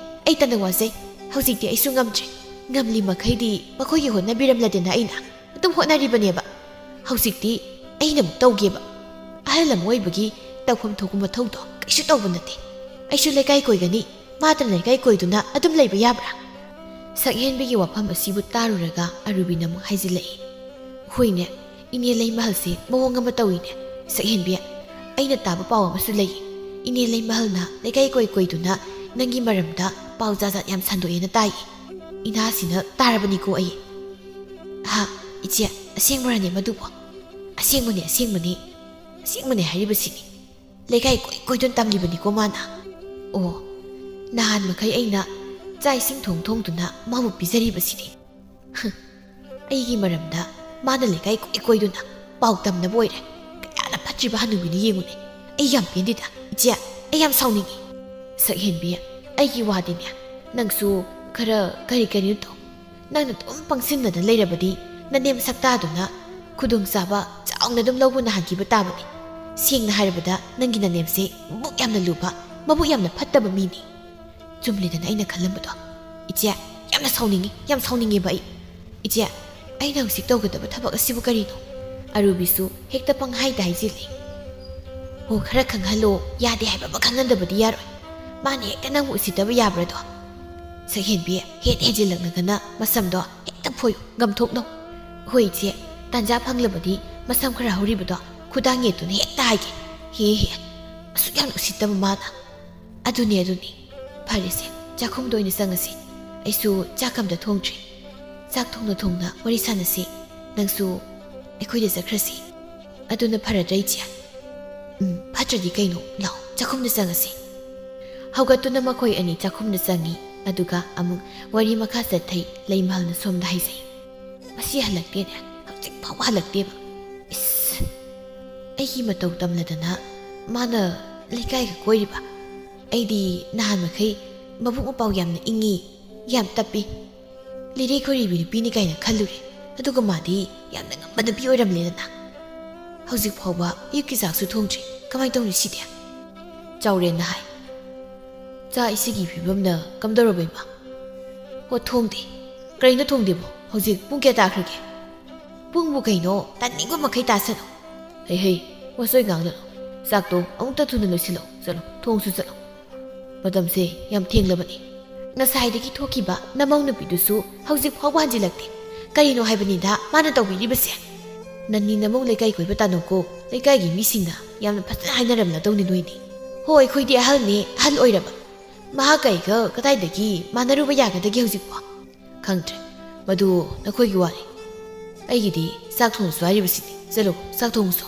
ꯑꯩꯇꯅ ꯋꯥꯖꯩ꯫ ꯍꯧꯖꯤꯛꯇꯤ ꯑꯩꯁꯨ ꯉꯝꯗ꯭ꯔꯦ꯫ ꯉꯝꯂꯤ ꯃꯈꯩꯗꯤ ꯃꯈꯣꯏꯒꯤ ꯍꯣꯠꯅꯕꯤꯔꯝꯂꯗꯅ ꯑꯩꯅ ꯑꯗꯨꯝ ꯍꯣꯠꯅꯔꯤꯕꯅꯦꯕ꯫ ꯍꯧꯖꯤꯛꯇꯤ ꯑꯩꯅ ꯑꯃꯨꯛ ꯇꯧꯒꯦꯕ꯫ ꯑꯍꯜ ꯑꯃ ꯑꯣꯏꯕꯒꯤ ꯇꯧꯐꯝ ꯊꯣꯛꯄ ꯃꯊꯧꯗꯣ ꯀꯩꯁꯨ ꯇꯧꯕ ꯅꯠꯇꯦ꯫ ꯑꯩꯁꯨ ꯂꯩꯀꯥꯏ ꯀꯣꯏꯒꯅꯤ꯫ ꯃꯥꯇꯅ ꯂꯩꯀꯥꯏ ꯀꯣꯏꯗꯨꯅ ꯑꯗꯨꯝ ꯂꯩꯕ ꯌꯥꯕ꯭ꯔꯥ?" ꯁꯛꯍꯦꯟꯕꯤꯒꯤ ꯋꯥꯐꯝ ꯑꯁꯤꯕꯨ ꯇꯥꯔꯨꯔꯒ ꯑꯔꯨꯕꯤꯅ ꯑꯃꯨꯛ ꯍꯥꯏꯖꯤꯜꯂꯛꯏ꯫ "ꯍꯣꯏꯅꯦ, ꯏꯅꯦ ꯂꯩꯃꯍꯜꯁꯦ ꯃꯑꯣꯡ ꯑꯃ ꯇꯧꯏꯅꯦ꯫ ꯁꯛꯍꯦꯟꯕꯤ, ꯑꯩꯅ ꯇꯥꯕ ꯄꯥꯎ ꯑꯃꯁꯨ ꯂꯩ꯫ ꯏꯅꯦ ꯂꯩꯃꯍꯜꯅ ꯂꯩꯀꯥꯏ ꯀꯣꯏ ꯀꯣꯏꯗꯨꯅ ꯅꯪꯒꯤ ꯃꯔꯝꯗ ꯄꯥꯎ ꯖꯥꯠ ꯖꯥꯠ ꯌꯥꯝ ꯁꯟꯗꯣꯛꯑꯦꯅ ꯇꯥꯏ꯫ ꯏꯅꯥꯁꯤꯅ ꯇꯥꯔꯕꯅꯤꯀꯣ ꯑꯩ꯫" "ꯍꯥ, ꯏꯆꯦ, ꯑꯁꯦꯡꯕꯔꯅꯦ ꯃꯗꯨꯕꯣ?" "ꯑꯁꯦꯡꯕꯅꯦ, ꯑꯁꯦꯡꯕꯅꯦ꯫ ꯑꯁꯦꯡꯕꯅꯦ ꯍꯥꯏꯔꯤꯕꯁꯤꯅꯤ꯫ ꯂꯩꯀꯥꯏ ꯀꯣꯏ ꯀꯣꯏꯗꯨꯅ ꯇꯝꯂꯤꯕꯅꯤꯀꯣ ꯃꯥꯅ꯫" "ꯑꯣ, ꯅꯍꯥꯟ ꯃꯈꯩ ꯑꯩꯅ ꯆꯥꯛ ꯏꯁꯤꯡ ꯊꯣꯡ ꯊꯣꯡꯗꯨꯅ ꯃꯥꯕꯨ ꯄꯤꯖꯔꯤꯕꯁꯤꯗꯤ꯫" "ꯍ, ꯑꯩꯒꯤ ꯃꯔꯝꯗ ꯃꯥꯅ ꯂꯩꯀꯥꯏ ꯀꯣꯏ ꯀꯣꯏꯗꯨꯅ ꯄꯥꯎ ꯇꯝꯅꯕ ꯑꯣꯏꯔꯦ꯫ ꯀꯌꯥꯗ ꯐꯠꯇ꯭ꯔꯤꯕ ꯍꯅꯨꯕꯤꯅꯤ ꯌꯦꯡꯉꯨꯅꯦ꯫ ꯑꯩ ꯌꯥꯝ ꯄꯦꯟꯗꯦꯗ, ꯏꯆꯦ, ꯑꯩ ꯌꯥꯝ ꯁꯥꯎꯅꯤꯡꯉꯤ꯫" "ꯁꯛꯍꯦꯟꯕꯤ, ꯑꯩꯒꯤ ꯋꯥꯗꯤꯅꯦ, ꯅꯪꯁꯨ ꯈꯔ ꯀꯔꯤ ꯀꯔꯤꯅꯣ ꯇꯧ꯫ ꯅꯪꯅ ꯑꯗꯨꯝ ꯄꯪꯁꯤꯟꯅꯗꯅ ꯂꯩꯔꯕꯗꯤ ꯅꯅꯦꯝ ꯁꯛꯇꯥꯗꯨꯅ ꯈꯨꯗꯣꯡꯆꯥꯕ ꯆꯥꯎꯅ ꯑꯗꯨꯝ ꯂꯧꯕ ꯅꯥꯍꯟꯈꯤꯕ ꯇꯥꯕꯅꯤ꯫ ꯁꯦꯡꯅ ꯍꯥꯏꯔꯕꯗ ꯅꯪꯒꯤ ꯅꯅꯦꯝꯁꯦ ꯕꯨꯛ ꯌꯥꯝꯅ ꯂꯨꯕ, ꯃꯕꯨꯛ ꯌꯥꯝꯅ ꯐꯠꯇꯕ ꯃꯤꯅꯤ꯫ ꯆꯨꯝꯂꯦꯗꯅ ꯑꯩꯅ ꯈꯜꯂꯝꯕꯗꯣ꯫ ꯏꯆꯦ, ꯌꯥꯝꯅ ꯁꯥꯎꯅꯤꯡꯉꯤ, ꯌꯥꯝ ꯁꯥꯎꯅꯤꯡꯉꯦꯕ ꯑꯩ꯫ ꯏꯆꯦ, ꯑꯩꯅ ꯍꯧꯖꯤꯛ ꯇꯧꯒꯗꯕ ꯊꯕꯛ ꯑꯁꯤꯕꯨ ꯀꯔꯤꯅꯣ? ꯑꯔꯨꯕꯤꯁꯨ ꯍꯦꯛꯇ ꯄꯪꯍꯥꯏꯗ ꯍꯥꯏꯖꯤꯜꯂꯤ꯫ "ꯍꯣ, ꯈꯔ ꯈꯪꯍꯜꯂꯣ, ꯌꯥꯗꯦ ꯍꯥꯏꯕ ꯑꯃ ꯈꯪꯍꯟꯗꯕꯗꯤ ꯌꯥꯔꯣꯏ꯫ ꯃꯥꯅ ꯍꯦꯛꯇ ꯅꯪꯕꯨ ꯎꯁꯤꯠꯇꯕ ꯌꯥꯕ꯭ꯔꯥꯗꯣ?" ꯁꯛꯍꯦꯟꯕꯤ ꯍꯦꯟ ꯍꯦꯟꯖꯤꯜꯂꯛꯂꯒꯅ ꯃꯁꯝꯗꯣ ꯍꯦꯛꯇ ꯐꯣꯏꯌꯨ, ꯉꯝꯊꯣꯛꯅꯧ꯫ "ꯍꯣꯏ ꯏꯆꯦ, ꯇꯥꯟꯖꯥ ꯐꯪꯂꯕꯗꯤ ꯃꯁꯝ ꯈꯔ ꯍꯧꯔꯤꯕꯗꯣ ꯈꯨꯗꯥꯡ ꯌꯦꯠꯇꯨꯅ ꯍꯦꯛꯇ ꯍꯥꯏꯒꯦ꯫ ꯍꯦ ꯍꯦ, ꯑꯁꯨꯛ ꯌꯥꯝꯅ ꯎꯁꯤꯠꯇꯕ ꯃꯥꯅ꯫" "ꯑꯗꯨꯅꯦ, ꯑꯗꯨꯅꯦ꯫ ꯐꯔꯦꯁꯦ, ꯆꯥꯛꯈꯨꯝꯗ ꯑꯣꯏꯅ ꯆꯪꯉꯁꯤ꯫ ꯑꯩꯁꯨ ꯆꯥꯛ ꯑꯝꯇ ꯊꯣꯡꯗ꯭ꯔꯤ꯫ ꯆꯥꯛ ꯊꯣꯡꯅ ꯊꯣꯡꯅ ꯋꯥꯔꯤ ꯁꯥꯟꯅꯁꯤ꯫ ꯅꯪꯁꯨ ꯑꯩꯈꯣꯏꯗ ꯆꯠꯈ꯭ꯔꯁꯤ꯫ ꯑꯗꯨꯅ ꯐꯔꯗ꯭ꯔꯥ, ꯏꯆꯦ?" "ꯎꯝ, ꯐꯠꯇ꯭ꯔꯗꯤ ꯀꯩꯅꯣ? ꯂꯥꯛꯑꯣ, ꯆꯥꯛꯈꯨꯝꯗ ꯆꯪꯉꯁꯤ꯫" ꯍꯧꯒꯠꯇꯨꯅ ꯃꯈꯣꯏ ꯑꯅꯤ ꯆꯥꯛꯈꯨꯝꯗ ꯆꯪꯉꯤ꯫ ꯑꯗꯨꯒ ꯑꯃꯨꯛ ꯋꯥꯔꯤ ꯃꯈꯥ ꯆꯠꯊꯩ꯫ ꯂꯩꯃꯍꯜꯅ ꯁꯣꯝꯗ ꯍꯥꯏꯖꯩ꯫ "ꯃꯁꯤ ꯍꯜꯂꯛꯇꯦꯅꯦ, ꯍꯧꯖꯤꯛ ꯐꯥꯎꯕ ꯍꯜꯂꯛꯇꯦꯕ꯫ ꯏꯁ, ꯑꯩꯒꯤ ꯃꯇꯧ ꯇꯝꯂꯗꯅ ꯃꯥꯅ ꯂꯩꯀꯥꯏꯒ ꯀꯣꯏꯔꯤꯕ꯫ ꯑꯩꯗꯤ ꯅꯍꯥꯟ ꯃꯈꯩ ꯃꯕꯨꯛ ꯃꯄꯥꯎ ꯌꯥꯝꯅ ꯏꯪꯉꯤ, ꯌꯥꯝ ꯇꯞꯄꯤ, ꯂꯤꯔꯩ ꯈꯣꯏꯔꯤꯕꯤ ꯅꯨꯄꯤꯅꯤ ꯀꯥꯏꯅ ꯈꯜꯂꯨꯔꯦ꯫ ꯑꯗꯨꯒ ꯃꯥꯗꯤ ꯌꯥꯝꯅ ꯉꯝꯕ ꯅꯨꯄꯤ ꯑꯣꯏꯔꯝꯂꯦꯗꯅ꯫ ꯍꯧꯖꯤꯛ ꯐꯥꯎꯕ ꯑꯌꯨꯛꯀꯤ ꯆꯥꯛꯁꯨ ꯊꯣꯡꯗ꯭ꯔꯤ꯫ ꯀꯃꯥꯏꯅ ꯇꯧꯅꯤ ꯁꯤꯗꯤ?" ꯆꯥꯎꯔꯦꯟꯅ ꯍꯥꯏ꯫ "ꯆꯥ ꯏꯁꯤꯒꯤ ꯐꯤꯕꯝꯅ ꯀꯝꯗꯧꯔꯕ, ꯏꯃꯥ?" "ꯍꯣ, ꯊꯣꯡꯗꯦ꯫ ꯀꯔꯤꯅꯣ ꯊꯣꯡꯗꯦꯕꯣ? ꯍꯧꯖꯤꯛ ꯄꯨꯡ ꯀꯌꯥ ꯇꯥꯈ꯭ꯔꯒꯦ?" "ꯄꯨꯡꯕꯨ ꯀꯩꯅꯣ, ꯇꯥꯅꯤꯡꯕ ꯃꯈꯩ ꯇꯥꯁꯅꯨ꯫ ꯍꯩ ꯍꯩ, ꯋꯥꯆꯣꯏ ꯉꯥꯡꯂꯅꯨ꯫ ꯆꯥꯛꯇꯣ ꯑꯃꯨꯛꯇ ꯊꯨꯅ ꯂꯣꯏꯁꯤꯜꯂꯛꯑꯣ꯫ ꯆꯠꯂꯣ, ꯊꯣꯡꯁꯨ ꯆꯠꯂꯣ꯫ ꯃꯇꯝꯁꯦ ꯌꯥꯝ ꯊꯦꯡꯂꯕꯅꯤ꯫ ꯉꯁꯥꯏꯗꯒꯤ ꯊꯣꯛꯈꯤꯕ ꯅꯃꯧ ꯅꯨꯄꯤꯗꯨꯁꯨ ꯍꯧꯖꯤꯛ ꯐꯥꯎꯕ ꯍꯟꯖꯤꯜꯂꯛꯇꯦ꯫ ꯀꯔꯤꯅꯣ ꯍꯥꯏꯕꯅꯤꯗ ꯃꯥꯅ ꯇꯧꯕꯤꯔꯤꯕꯁꯦ? ꯅꯟꯅꯤ ꯅꯃꯧ ꯂꯩꯀꯥꯏ ꯀꯣꯏꯕ ꯇꯥꯅꯧꯀꯣ꯫ ꯂꯩꯀꯥꯏꯒꯤ ꯃꯤꯁꯤꯡꯅ ꯌꯥꯝꯅ ꯐꯖꯅ ꯍꯥꯏꯅꯔꯝꯂꯗꯧꯅꯤ ꯅꯣꯏꯅꯤ꯫ ꯍꯣ, ꯑꯩꯈꯣꯏꯗꯤ ꯑꯍꯜꯅꯦ, ꯑꯍꯜ ꯑꯣꯏꯔꯕ꯫ ꯃꯍꯥꯛ ꯑꯩꯒ ꯀꯗꯥꯏꯗꯒꯤ ꯃꯥꯟꯅꯔꯨꯕ ꯌꯥꯒꯗꯒꯦ ꯍꯧꯖꯤꯛꯄꯣ? ꯈꯪꯗ꯭ꯔꯦ꯫ ꯃꯗꯨ ꯅꯈꯣꯏꯒꯤ ꯋꯥꯅꯤ꯫ ꯑꯩꯒꯤꯗꯤ ꯆꯥꯛ ꯊꯣꯡꯁꯨ ꯍꯥꯏꯔꯤꯕꯁꯤꯅꯤ꯫ ꯆꯠꯂꯣ, ꯆꯥꯛ ꯊꯣꯡꯁꯨ꯫"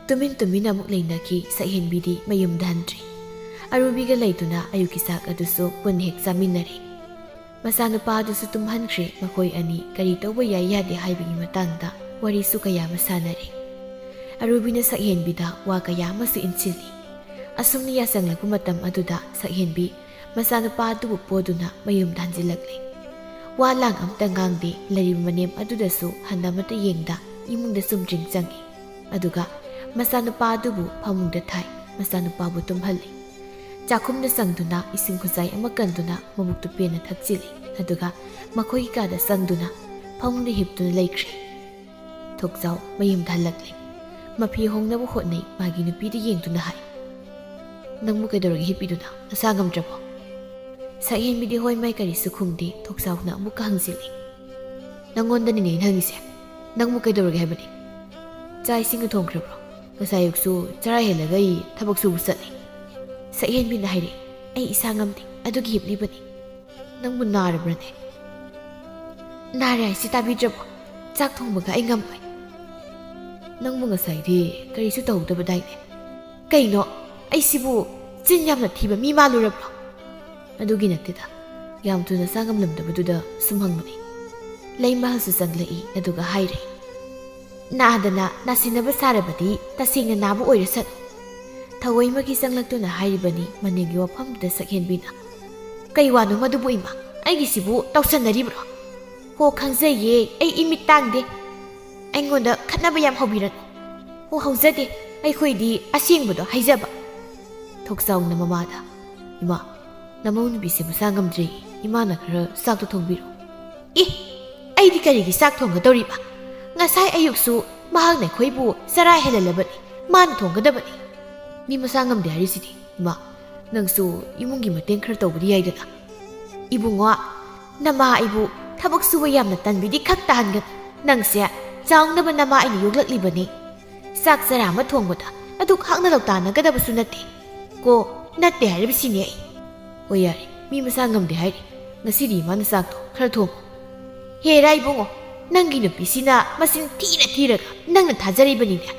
ꯇꯨꯃꯤꯟ ꯇꯨꯃꯤꯟ ꯑꯃꯨꯛ ꯂꯩꯅꯈꯤ꯫ ꯁꯛꯍꯦꯟꯕꯤꯗꯤ ꯃꯌꯨꯝꯗ ꯍꯟꯗ꯭ꯔꯤ꯫ ꯑꯔꯨꯕꯤꯒ ꯂꯩꯗꯨꯅ ꯑꯌꯨꯛꯀꯤ ꯆꯥꯛ ꯑꯗꯨꯁꯨ ꯄꯨꯟꯅ ꯍꯦꯛ ꯆꯥꯃꯤꯟꯅꯔꯦ꯫ ꯃꯆꯥꯅꯨꯄꯥ ꯑꯗꯨꯁꯨ ꯇꯨꯝꯍꯟꯈ꯭ꯔꯦ꯫ ꯃꯈꯣꯏ ꯑꯅꯤ ꯀꯔꯤ ꯇꯧꯕ ꯌꯥꯏ ꯌꯥꯗꯦ ꯍꯥꯏꯕꯒꯤ ꯃꯇꯥꯡꯗ ꯋꯥꯔꯤꯁꯨ ꯀꯌꯥ ꯑꯃ ꯁꯥꯟꯅꯔꯦ꯫ ꯑꯔꯨꯕꯤꯅ ꯁꯛꯍꯦꯟꯕꯤꯗ ꯋꯥ ꯀꯌꯥ ꯑꯃꯁꯨ ꯏꯟꯁꯤꯜꯂꯤ꯫ ꯑꯁꯨꯝꯅ ꯌꯥꯁꯪꯂꯛꯄ ꯃꯇꯝ ꯑꯗꯨꯗ ꯁꯛꯍꯦꯟꯕꯤ ꯃꯆꯥꯅꯨꯄꯥ ꯑꯗꯨꯕꯨ ꯄꯣꯗꯨꯅ ꯃꯌꯨꯝꯗ ꯍꯟꯖꯤꯜꯂꯛꯂꯦ꯫ ꯋꯥ ꯂꯥꯡ ꯑꯃꯇ ꯉꯥꯡꯗꯦ꯫ ꯂꯩꯔꯤꯕ ꯃꯅꯦꯝ ꯑꯗꯨꯗꯁꯨ ꯍꯟꯅ ꯑꯃꯠꯇ ꯌꯦꯡꯗ ꯏꯃꯨꯡꯗ ꯆꯨꯝꯗ꯭ꯔꯤꯡ ꯆꯪꯉꯤ꯫ ꯑꯗꯨꯒ ꯃꯆꯥꯅꯨꯄꯥ ꯑꯗꯨꯕꯨ ꯐꯃꯨꯡꯗ ꯊꯥꯏ꯫ ꯃꯆꯥꯅꯨꯄꯥꯕꯨ ꯇꯨꯝꯍꯜꯂꯤ꯫ ꯆꯥꯛꯈꯨꯝꯗ ꯆꯪꯗꯨꯅ ꯏꯁꯤꯡ ꯈꯨꯖꯥꯏ ꯑꯃ ꯀꯟꯗꯨꯅ ꯃꯕꯨꯛꯇꯨ ꯄꯦꯟꯅ ꯊꯛꯆꯤꯜꯂꯤ꯫ ꯑꯗꯨꯒ ꯃꯈꯣꯏꯒꯤ ꯀꯥꯗ ꯆꯪꯗꯨꯅ ꯐꯃꯨꯡꯗ ꯍꯤꯞꯇꯨꯅ ꯂꯩꯈ꯭ꯔꯦ꯫ ꯊꯣꯛꯆꯥꯎ ꯃꯌꯨꯝꯗ ꯍꯜꯂꯛꯂꯦ꯫ ꯃꯐꯤ ꯍꯣꯡꯅꯕ ꯍꯣꯠꯅꯩ꯫ ꯃꯥꯒꯤ ꯅꯨꯄꯤꯗ ꯌꯦꯡꯗꯨꯅ ꯍꯥꯏ, "ꯅꯪꯕꯨ ꯀꯩꯗꯧꯔꯒꯦ ꯍꯤꯞꯄꯤꯗꯨꯅ? ꯅꯁꯥ ꯉꯝꯗ꯭ꯔꯕꯣ?" ꯁꯛꯍꯦꯟꯕꯤꯗꯤ ꯍꯣꯏ ꯃꯥꯏ ꯀꯔꯤꯁꯨ ꯈꯨꯝꯗꯦ꯫ ꯊꯣꯛꯆꯥꯎꯅ ꯑꯃꯨꯛꯀ ꯍꯪꯖꯤꯜꯂꯤ, "ꯅꯪꯉꯣꯟꯗꯅꯤꯅꯦ ꯑꯩꯅ ꯍꯪꯉꯤꯁꯦ꯫ ꯅꯪꯕꯨ ꯀꯩꯗꯧꯔꯒꯦ ꯍꯥꯏꯕꯅꯤ? ꯆꯥꯛ ꯏꯁꯤꯡꯒ ꯊꯣꯡꯈ꯭ꯔꯕ꯭ꯔꯣ? ꯉꯁꯥꯏ ꯑꯌꯨꯛꯁꯨ ꯆꯔꯥ ꯍꯦꯜꯂꯒ ꯑꯩ ꯊꯕꯛ ꯁꯨꯕ ꯆꯠꯂꯤ꯫" ꯁꯛꯍꯦꯟꯕꯤꯅ ꯍꯥꯏꯔꯛꯏ, "ꯑꯩ ꯏꯁꯥ ꯉꯝꯗꯦ, ꯑꯗꯨꯒꯤ ꯍꯤꯞꯂꯤꯕꯅꯤ꯫ ꯅꯪꯕꯨ ꯅꯥꯔꯕ꯭ꯔꯅꯦ?" "ꯅꯥꯔꯦ ꯍꯥꯏꯁꯤ ꯇꯥꯕꯤꯗ꯭ꯔꯕꯣ? ꯆꯥꯛ ꯊꯣꯡꯕꯒ ꯑꯩ ꯉꯝꯂꯣꯏ꯫" "ꯅꯪꯕꯨ ꯉꯁꯥꯏꯗꯤ ꯀꯔꯤꯁꯨ ꯇꯧꯍꯧꯗꯕꯗꯥꯏꯅꯦ? ꯀꯩꯅꯣ, ꯑꯩꯁꯤꯕꯨ ꯆꯤꯟ ꯌꯥꯝꯅ ꯊꯤꯕ ꯃꯤ ꯃꯥꯜꯂꯨꯔꯕ꯭ꯔꯣ?" "ꯑꯗꯨꯒꯤ ꯅꯠꯇꯦꯗ, ꯌꯥꯝ ꯊꯨꯅ ꯆꯥ ꯉꯝꯂꯝꯗꯕꯗꯨꯗ ꯁꯨꯝ ꯍꯪꯕꯅꯤ꯫" ꯂꯩꯃꯍꯜꯁꯨ ꯆꯪꯂꯛꯏ꯫ ꯑꯗꯨꯒ ꯍꯥꯏꯔꯦ, "ꯅꯥꯗꯅ ꯅꯥꯁꯤꯟꯅꯕ ꯁꯥꯔꯕꯗꯤ ꯇꯁꯦꯡꯅ ꯅꯥꯕ ꯑꯣꯏꯔꯁꯅꯨ꯫" ꯊꯑꯣꯏꯃꯛꯀꯤ ꯆꯪꯂꯛꯇꯨꯅ ꯍꯥꯏꯔꯤꯕꯅꯤ ꯃꯅꯤꯡꯒꯤ ꯋꯥꯐꯝꯗꯨꯗ ꯁꯛꯍꯦꯟꯕꯤꯅ꯫ "ꯀꯩ ꯋꯥꯅꯣ ꯃꯗꯨꯕꯨ ꯏꯃꯥ? ꯑꯩꯒꯤꯁꯤꯕꯨ ꯇꯧꯁꯟꯅꯔꯤꯕ꯭ꯔꯣ? ꯍꯣ, ꯈꯪꯖꯩꯌꯦ, ꯑꯩ ꯏꯃꯤꯠ ꯇꯥꯡꯗꯦ꯫ ꯑꯩꯉꯣꯟꯗ ꯈꯠꯅꯕ ꯌꯥꯝ ꯍꯧꯕꯤꯔꯅꯨ꯫ ꯍꯣ, ꯍꯧꯖꯗꯦ, ꯑꯩꯈꯣꯏꯗꯤ ꯑꯁꯦꯡꯕꯗꯣ ꯍꯥꯏꯖꯕ꯫" ꯊꯣꯛꯆꯥꯎꯅ ꯃꯃꯥꯗ, "ꯏꯃꯥ, ꯅꯃꯧ ꯅꯨꯄꯤꯁꯦ ꯃꯁꯥ ꯉꯝꯗ꯭ꯔꯦ, ꯏꯃꯥꯅ ꯈꯔ ꯆꯥꯛꯇꯣ ꯊꯣꯡꯕꯤꯔꯣ꯫" "ꯑꯦ, ꯑꯩꯗꯤ ꯀꯔꯤꯒꯤ ꯆꯥꯛ ꯊꯣꯡꯒꯗꯧꯔꯤꯕ? ꯉꯁꯥꯏ ꯑꯌꯨꯛꯁꯨ ꯃꯍꯥꯛꯅ ꯑꯩꯈꯣꯏꯕꯨ ꯆꯔꯥ ꯍꯦꯜꯍꯜꯂꯕꯅꯤ, ꯃꯥꯅ ꯊꯣꯡꯒꯗꯕꯅꯤ꯫" "ꯃꯤ ꯃꯁꯥ ꯉꯝꯗꯦ ꯍꯥꯏꯔꯤꯁꯤꯗꯤ, ꯏꯃꯥ, ꯅꯪꯁꯨ ꯏꯃꯨꯡꯒꯤ ꯃꯇꯦꯡ ꯈꯔ ꯇꯧꯕꯗꯤ ꯌꯥꯏꯗꯅ꯫" "ꯏꯕꯨꯡꯉꯣ, ꯅꯃꯥ ꯑꯩꯕꯨ ꯊꯕꯛ ꯁꯨꯕ ꯌꯥꯝꯅ ꯇꯟꯕꯤꯗꯤ ꯈꯛ ꯇꯥꯍꯟꯒꯅꯨ꯫ ꯅꯪꯁꯦ ꯆꯥꯎꯅꯕ ꯅꯃꯥ ꯑꯩꯅ ꯌꯣꯛꯂꯛꯂꯤꯕꯅꯤ꯫ ꯆꯥꯛ ꯆꯔꯥ ꯑꯃ ꯊꯣꯡꯕꯗ ꯑꯗꯨꯛ ꯍꯥꯛꯅ ꯂꯧꯇꯥꯟꯅꯒꯗꯕꯁꯨ ꯅꯠꯇꯦ꯫ ꯀꯣ, ꯅꯠꯇꯦ ꯍꯥꯏꯔꯤꯕꯁꯤꯅꯦ ꯑꯩ꯫" "ꯍꯣꯏ, ꯌꯥꯔꯦ, ꯃꯤ ꯃꯁꯥ ꯉꯝꯗꯦ ꯍꯥꯏꯔꯤ꯫ ꯉꯁꯤꯗꯤ ꯏꯃꯥꯅ ꯆꯥꯛꯇꯣ ꯈꯔ ꯊꯣꯡꯉꯣ꯫" "ꯍꯦꯔꯥ ꯏꯕꯨꯡꯉꯣ, ꯅꯪꯒꯤ ꯅꯨꯄꯤꯁꯤꯅ ꯃꯆꯤꯟ ꯊꯤꯔ ꯊꯤꯔꯒ ꯅꯪꯅ ꯊꯥꯖꯔꯤꯕꯅꯤꯅꯦ꯫"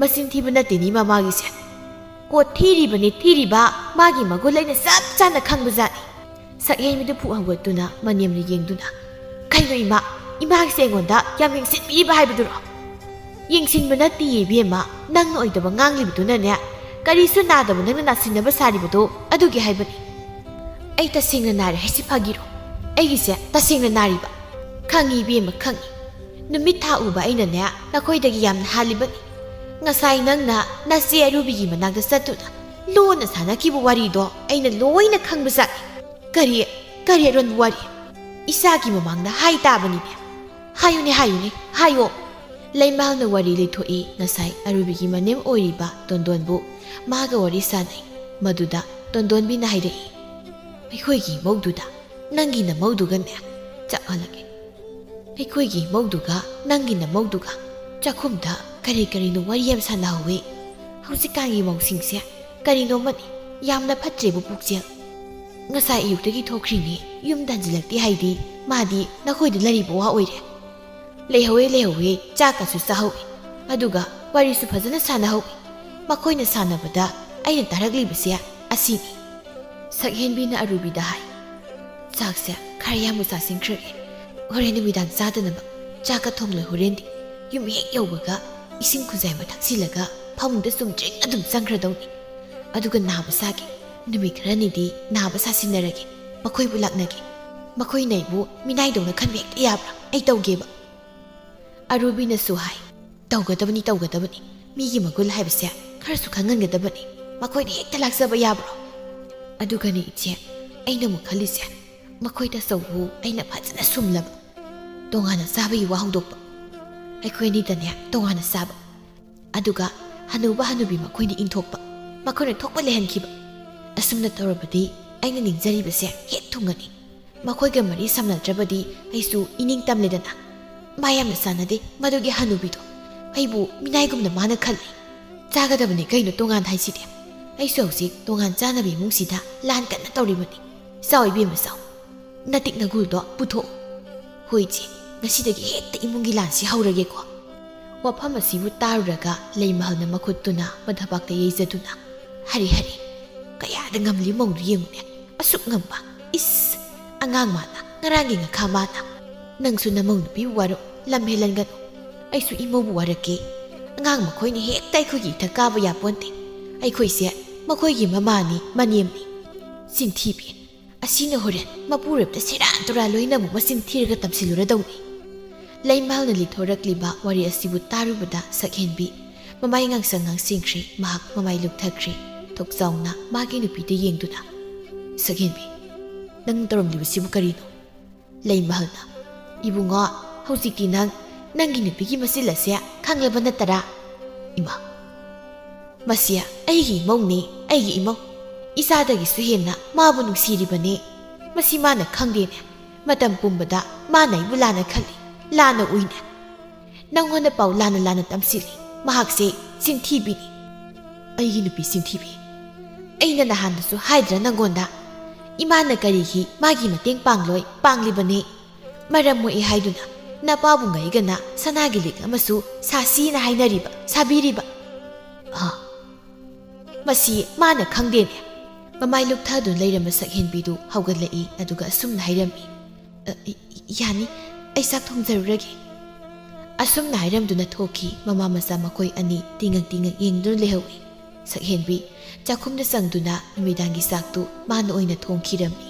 "ꯃꯆꯤꯟ ꯊꯤꯕ ꯅꯠꯇꯦꯅꯦ ꯏꯃꯥ ꯃꯥꯒꯤꯁꯦ꯫ ꯀꯣ, ꯊꯤꯔꯤꯕꯅꯤ ꯊꯤꯔꯤꯕ, ꯃꯥꯒꯤ ꯃꯒꯨꯟ ꯑꯩꯅ ꯆꯞ ꯆꯥꯅ ꯈꯪꯕꯖꯥꯠꯅꯤ꯫" ꯁꯛꯍꯦꯟꯕꯤꯗꯨ ꯐꯨꯛ ꯍꯧꯒꯠꯇꯨꯅ ꯃꯅꯦꯝꯅ ꯌꯦꯡꯗꯨꯅ, "ꯀꯩꯅꯣ ꯏꯃꯥ, ꯏꯃꯥꯒꯤꯁꯦ ꯑꯩꯉꯣꯟꯗ ꯌꯥꯝ ꯌꯦꯡꯁꯤꯟꯕꯤꯔꯤꯕ ꯍꯥꯏꯕꯗꯨꯔꯣ?" "ꯌꯦꯡꯁꯤꯟꯕ ꯅꯠꯇꯦꯌꯦ ꯏꯕꯦꯝꯃ, ꯅꯪꯅ ꯑꯣꯏꯗꯕ ꯉꯥꯡꯂꯤꯕꯗꯨꯅꯅꯦ꯫ ꯀꯔꯤꯁꯨ ꯅꯥꯗꯕ ꯅꯪꯅ ꯅꯥꯁꯤꯟꯅꯕ ꯁꯥꯔꯤꯕꯗꯣ ꯑꯗꯨꯒꯤ ꯍꯥꯏꯕꯅꯤ꯫" "ꯑꯩ ꯇꯁꯦꯡꯅ ꯅꯥꯔꯦ ꯍꯥꯏꯁꯤ ꯐꯥꯒꯤꯔꯣ? ꯑꯩꯒꯤꯁꯦ ꯇꯁꯦꯡꯅ ꯅꯥꯔꯤꯕ꯫" "ꯈꯪꯉꯤ ꯏꯕꯦꯝꯃ, ꯈꯪꯉꯤ꯫ ꯅꯨꯃꯤꯠ ꯊꯥ ꯎꯕ ꯑꯩꯅꯅꯦ ꯅꯈꯣꯏꯗꯒꯤ ꯌꯥꯝꯅ ꯍꯥꯜꯂꯤꯕꯅꯤ꯫ ꯉꯁꯥꯏ ꯅꯪꯅ ꯅꯆꯦ ꯑꯔꯨꯕꯤꯒꯤ ꯃꯅꯥꯛꯇ ꯆꯠꯇꯨꯅ ꯂꯣꯟꯅ ꯁꯥꯟꯅꯈꯤꯕ ꯋꯥꯔꯤꯗꯣ ꯑꯩꯅ ꯂꯣꯏꯅ ꯈꯪꯕꯖꯥꯠꯅꯤ꯫ ꯀꯔꯤ, ꯀꯔꯤ ꯑꯔꯣꯟꯕ ꯋꯥꯔꯤ? ꯏꯆꯥꯒꯤ ꯃꯃꯥꯡꯗ ꯍꯥꯏ ꯇꯥꯕꯅꯤꯅꯦ꯫ ꯍꯥꯏꯌꯨꯅꯦ, ꯍꯥꯏꯌꯨꯅꯦ, ꯍꯥꯏꯌꯣ꯫ ꯂꯩꯃꯥꯜꯅ ꯋꯥꯔꯤ ꯂꯤꯊꯣꯛꯏ꯫ ꯉꯁꯥꯏ ꯑꯔꯨꯕꯤꯒꯤ ꯃꯅꯦꯝ ꯑꯣꯏꯔꯤꯕ ꯇꯣꯟꯗꯣꯟꯕꯨ ꯃꯥꯒ ꯋꯥꯔꯤ ꯁꯥꯟꯅꯩ꯫ ꯃꯗꯨꯗ ꯇꯣꯟꯗꯣꯟꯕꯤꯅ ꯍꯥꯏꯔꯛꯏ, "ꯑꯩꯈꯣꯏꯒꯤ ꯏꯃꯧꯗꯨꯗ ꯅꯪꯒꯤ ꯅꯃꯧꯗꯨꯒꯅꯦ ꯆꯞ ꯃꯥꯟꯅꯒꯦ꯫ ꯑꯩꯈꯣꯏꯒꯤ ꯏꯃꯧꯗꯨꯒ ꯅꯪꯒꯤ ꯅꯃꯧꯗꯨꯒ ꯆꯥꯛꯈꯨꯝꯗ ꯀꯔꯤ ꯀꯔꯤꯅꯣ ꯋꯥꯔꯤ ꯌꯥꯝ ꯁꯥꯟꯅꯍꯧꯋꯤ꯫ ꯍꯧꯖꯤꯛꯀꯥꯟꯒꯤ ꯃꯧꯁꯤꯡꯁꯦ ꯀꯔꯤꯅꯣꯃꯅꯤ, ꯌꯥꯝꯅ ꯐꯠꯇ꯭ꯔꯦꯕꯨ ꯄꯨꯛꯆꯦꯜ꯫ ꯉꯁꯥꯏ ꯑꯌꯨꯛꯇꯒꯤ ꯊꯣꯛꯈ꯭ꯔꯤꯅꯤ, ꯌꯨꯝꯗ ꯍꯟꯖꯤꯜꯂꯛꯇꯦ ꯍꯥꯏꯗꯤ ꯃꯥꯗꯤ ꯅꯈꯣꯏꯗ ꯂꯩꯔꯤꯕ ꯋꯥ ꯑꯣꯏꯔꯦ꯫ ꯂꯩꯍꯧꯋꯦ, ꯂꯩꯍꯧꯋꯦ, ꯆꯥꯛꯀꯁꯨ ꯆꯥꯍꯧꯋꯤ꯫ ꯑꯗꯨꯒ ꯋꯥꯔꯤꯁꯨ ꯐꯖꯅ ꯁꯥꯟꯅꯍꯧꯋꯤ꯫ ꯃꯈꯣꯏꯅ ꯁꯥꯟꯅꯕꯗ ꯑꯩꯅ ꯇꯥꯔꯛꯂꯤꯕꯁꯦ ꯑꯁꯤꯅꯤ꯫" ꯁꯛꯍꯦꯟꯕꯤꯅ ꯑꯔꯨꯕꯤꯗ ꯍꯥꯏ, "ꯆꯥꯛꯁꯦ ꯈꯔ ꯌꯥꯝꯅ ꯆꯥꯁꯤꯟꯈ꯭ꯔꯒꯦ꯫ ꯍꯣꯔꯦꯟ ꯅꯨꯃꯤꯗꯥꯡ ꯆꯥꯗꯅꯕ ꯆꯥꯛꯀ ꯊꯣꯡꯂꯣꯏ꯫ ꯍꯣꯔꯦꯟꯗꯤ ꯌꯨꯝ ꯍꯦꯛ ꯌꯧꯕꯒ ꯏꯁꯤꯡ ꯈꯨꯖꯥꯏ ꯑꯃ ꯊꯛꯆꯤꯜꯂꯒ ꯐꯃꯨꯡꯗ ꯆꯨꯝꯗ꯭ꯔꯤꯡ ꯑꯗꯨꯝ ꯆꯪꯈ꯭ꯔꯗꯧꯅꯤ꯫ ꯑꯗꯨꯒ ꯅꯥꯕ ꯁꯥꯒꯦ꯫ ꯅꯨꯃꯤꯠ ꯈꯔꯅꯤꯗꯤ ꯅꯥꯕ ꯁꯥꯁꯤꯟꯅꯔꯒꯦ꯫ ꯃꯈꯣꯏꯕꯨ ꯂꯥꯛꯅꯒꯦ꯫ ꯃꯈꯣꯏꯅ ꯑꯩꯕꯨ ꯃꯤꯅꯥꯏꯗꯧꯅ ꯈꯟꯕ ꯍꯦꯛꯇ ꯌꯥꯕ꯭ꯔꯥ? ꯑꯩ ꯇꯧꯒꯦꯕ꯫" ꯑꯔꯨꯕꯤꯅꯁꯨ ꯍꯥꯏ, "ꯇꯧꯒꯗꯕꯅꯤ, ꯇꯧꯒꯗꯕꯅꯤ꯫ ꯃꯤꯒꯤ ꯃꯒꯨꯟ ꯍꯥꯏꯕꯁꯦ ꯈꯔꯁꯨ ꯈꯪꯍꯟꯒꯗꯕꯅꯤ꯫ ꯃꯈꯣꯏꯅ ꯍꯦꯛꯇ ꯂꯥꯛꯆꯕ ꯌꯥꯕ꯭ꯔꯣ?" ꯑꯗꯨꯒꯅꯤ ꯏꯆꯦ, ꯑꯩꯅ ꯑꯃꯨꯛ ꯈꯜꯂꯤꯁꯦ, ꯃꯈꯣꯏ ꯇꯥꯆꯧꯕꯨ ꯑꯩꯅ ꯐꯖꯅ ꯁꯨꯝꯂꯕ꯫ ꯇꯣꯉꯥꯟꯅ ꯆꯥꯕꯒꯤ ꯋꯥ ꯍꯧꯗꯣꯛꯄ꯫ ꯑꯩꯈꯣꯏ ꯑꯅꯤꯗꯅꯦ ꯇꯣꯉꯥꯟꯅ ꯆꯥꯕ꯫ ꯑꯗꯨꯒ ꯍꯅꯨꯕ ꯍꯅꯨꯕꯤ ꯃꯈꯣꯏꯅ ꯏꯟꯊꯣꯛꯄ꯫ ꯃꯈꯣꯏꯅ ꯊꯣꯛꯄ ꯂꯩꯍꯟꯈꯤꯕ꯫ ꯑꯁꯨꯝꯅ ꯇꯧꯔꯕꯗꯤ ꯑꯩꯅ ꯅꯤꯡꯖꯔꯤꯕꯁꯦ ꯍꯦꯛ ꯊꯨꯡꯒꯅꯤ꯫ ꯃꯈꯣꯏꯒ ꯃꯔꯤ ꯁꯝꯅꯗ꯭ꯔꯕꯗꯤ ꯑꯩꯁꯨ ꯏꯅꯤꯡ ꯇꯝꯂꯦꯗꯅ꯫ ꯃꯥ ꯌꯥꯝꯅ ꯆꯥꯟꯅꯗꯦ ꯃꯗꯨꯒꯤ ꯍꯅꯨꯕꯤꯗꯣ꯫ ꯑꯩꯕꯨ ꯃꯤꯅꯥꯏꯒꯨꯝꯅ ꯃꯥꯅ ꯈꯜꯂꯤ꯫ ꯆꯥꯒꯗꯕꯅꯤ ꯀꯩꯅꯣ ꯇꯣꯉꯥꯟ ꯍꯥꯏꯁꯤꯗꯤ꯫ ꯑꯩꯁꯨ ꯍꯧꯖꯤꯛ ꯇꯣꯉꯥꯟ ꯆꯥꯅꯕ ꯏꯃꯨꯡꯁꯤꯗ ꯂꯥꯟ ꯀꯟꯅ ꯇꯧꯔꯤꯕꯅꯤ꯫ ꯆꯥꯎ ꯏꯕꯦꯝꯃ ꯆꯥꯎ꯫ ꯅꯇꯤꯛ ꯅꯒꯨꯜꯗꯣ ꯄꯨꯊꯣꯛꯎ꯫ ꯍꯣꯏ ꯏꯆꯦ, ꯉꯁꯤꯗꯒꯤ ꯍꯦꯛꯇ ꯏꯃꯨꯡꯒꯤ ꯂꯥꯟꯁꯤ ꯍꯧꯔꯒꯦꯀꯣ꯫ ꯋꯥꯐꯝ ꯑꯁꯤꯕꯨ ꯇꯥꯔꯨꯔꯒ ꯂꯩꯃꯍꯜꯅ ꯃꯈꯨꯠꯇꯨꯅ ꯃꯊꯕꯥꯛꯇ ꯌꯩꯖꯗꯨꯅ, "ꯍꯔꯦ ꯍꯔꯦ, ꯀꯌꯥꯗ ꯉꯝꯂꯤ ꯃꯧꯗꯨ ꯌꯦꯡꯉꯨꯅꯦ꯫ ꯑꯁꯨꯛ ꯉꯝꯕ꯫ ꯏꯁ, ꯑꯉꯥꯡ ꯃꯥꯅ, ꯉꯔꯥꯡꯒꯤ ꯉꯥꯈꯥ ꯃꯥꯅ꯫ ꯅꯪꯁꯨ ꯅꯃꯧ ꯅꯨꯄꯤꯕꯨ ꯋꯥꯔꯧ, ꯂꯝ ꯍꯦꯜꯍꯟꯒꯅꯨ꯫ ꯑꯩꯁꯨ ꯏꯃꯧꯕꯨ ꯋꯥꯔꯛꯀꯦ꯫ ꯑꯉꯥꯡ ꯃꯈꯣꯏꯅ ꯍꯦꯛꯇ ꯑꯩꯈꯣꯏꯒꯤ ꯏꯊꯛ ꯀꯥꯕ ꯌꯥꯄꯣꯟꯇꯦ꯫ ꯑꯩꯈꯣꯏꯁꯦ ꯃꯈꯣꯏꯒꯤ ꯃꯃꯥꯅꯤ, ꯃꯅꯦꯝꯅꯤ꯫ ꯆꯤꯟꯊꯤꯕꯤ꯫ ꯑꯁꯤꯅ ꯍꯣꯔꯦꯟ ꯃꯄꯨꯔꯣꯏꯕꯗ ꯁꯦꯔꯥꯟ ꯇꯨꯔꯥꯟ ꯂꯣꯏꯅ ꯑꯃꯨꯛ ꯃꯆꯤꯟ ꯊꯤꯔꯒ ꯇꯝꯁꯤꯜꯂꯨꯔꯗꯧꯅꯤ꯫" ꯂꯩꯃꯍꯜꯅ ꯂꯤꯊꯣꯔꯛꯂꯤꯕ ꯋꯥꯔꯤ ꯑꯁꯤꯕꯨ ꯇꯥꯔꯨꯕꯗ ꯁꯛꯍꯦꯟꯕꯤ ꯃꯃꯥꯏ ꯉꯥꯡꯁꯪ ꯉꯥꯡꯁꯤꯡꯈ꯭ꯔꯦ꯫ ꯃꯍꯥꯛ ꯃꯃꯥꯏ ꯂꯨꯞꯊꯈ꯭ꯔꯦ꯫ ꯇꯣꯛꯆꯥꯎꯅ ꯃꯥꯒꯤ ꯅꯨꯄꯤꯗ ꯌꯦꯡꯗꯨꯅ, "ꯁꯛꯍꯦꯟꯕꯤ, ꯅꯪ ꯇꯧꯔꯝꯂꯤꯕꯁꯤꯕꯨ ꯀꯔꯤꯅꯣ?" ꯂꯩꯃꯍꯜꯅ, "ꯏꯕꯨꯡꯉꯣ, ꯍꯧꯖꯤꯛꯇꯤ ꯅꯪ ꯅꯪꯒꯤ ꯅꯨꯄꯤꯒꯤ ꯃꯆꯤꯜ ꯑꯁꯦ ꯈꯪꯂꯕ ꯅꯠꯇꯔꯥ?" ꯏꯃꯥ, "ꯃꯁꯤ ꯑꯩꯒꯤ ꯏꯃꯧꯅꯦ, ꯑꯩꯒꯤ ꯏꯃꯧ꯫ ꯏꯆꯥꯗꯒꯤꯁꯨ ꯍꯦꯟꯅ ꯃꯥꯕꯨ ꯅꯨꯡꯁꯤꯔꯤꯕꯅꯦ꯫ ꯃꯁꯤ ꯃꯥꯅ ꯈꯪꯗꯦꯅꯦ꯫ ꯃꯇꯝ ꯄꯨꯝꯕꯗ ꯃꯥꯅ ꯑꯩꯕꯨ ꯂꯥꯟꯅ ꯈꯜꯂꯤ, ꯂꯥꯟꯅ ꯎꯏꯅꯦ꯫ ꯅꯪꯉꯣꯟꯗ ꯄꯥꯎ ꯂꯥꯟꯅ ꯂꯥꯟꯅ ꯇꯝꯁꯤꯜꯂꯤ꯫ ꯃꯍꯥꯛꯁꯦ ꯆꯤꯟꯊꯤꯕꯤꯅꯤ꯫ ꯑꯩꯒꯤ ꯅꯨꯄꯤ ꯆꯤꯟꯊꯤꯕꯤ꯫ ꯑꯩꯅ ꯅꯍꯥꯟꯗꯁꯨ ꯍꯥꯏꯗ꯭ꯔꯥ ꯅꯪꯉꯣꯟꯗ? ꯏꯃꯥꯅ ꯀꯔꯤꯒꯤ ꯃꯥꯒꯤ ꯃꯇꯦꯡ ꯄꯥꯡꯂꯣꯏ? ꯄꯥꯡꯂꯤꯕꯅꯦ꯫ ꯃꯔꯝ ꯃꯣꯛꯏ ꯍꯥꯏꯗꯨꯅ ꯅꯄꯥꯕꯨ ꯉꯥꯏꯒꯅ ꯁꯅꯥꯒꯤ ꯂꯤꯛ ꯑꯃꯁꯨ ꯁꯥꯁꯤꯅ ꯍꯥꯏꯅꯔꯤꯕ, ꯁꯥꯕꯤꯔꯤꯕ꯫ ꯑ, ꯃꯁꯤ ꯃꯥꯅ ꯈꯪꯗꯦꯅꯦ꯫" ꯃꯃꯥꯏ ꯂꯨꯞꯊꯗꯨꯅ ꯂꯩꯔꯝꯕ ꯁꯛꯍꯦꯟꯕꯤꯗꯨ ꯍꯧꯒꯠꯂꯛꯏ, ꯑꯗꯨꯒ ꯑꯁꯨꯝꯅ ꯍꯥꯏꯔꯝꯃꯤ, "ꯑ, ꯏ-, ꯏ-, ꯌꯥꯅꯤ, ꯑꯩ ꯆꯥꯛ ꯊꯣꯡꯖꯔꯨꯔꯒꯦ꯫" ꯑꯁꯨꯝꯅ ꯍꯥꯏꯔꯝꯗꯨꯅ ꯊꯣꯛꯈꯤ꯫ ꯃꯃꯥ ꯃꯆꯥ ꯃꯈꯣꯏ ꯑꯅꯤ ꯇꯤꯡꯉꯛ ꯇꯤꯡꯉꯛ ꯌꯦꯡꯗꯨꯅ ꯂꯩꯍꯧꯏ꯫ ꯁꯛꯍꯦꯟꯕꯤ ꯆꯥꯛꯈꯨꯝꯗ ꯆꯪꯗꯨꯅ ꯅꯨꯃꯤꯗꯥꯡꯒꯤ ꯆꯥꯛꯇꯨ ꯃꯥꯅ ꯑꯣꯏꯅ ꯊꯣꯡꯈꯤꯔꯝꯃꯤ꯫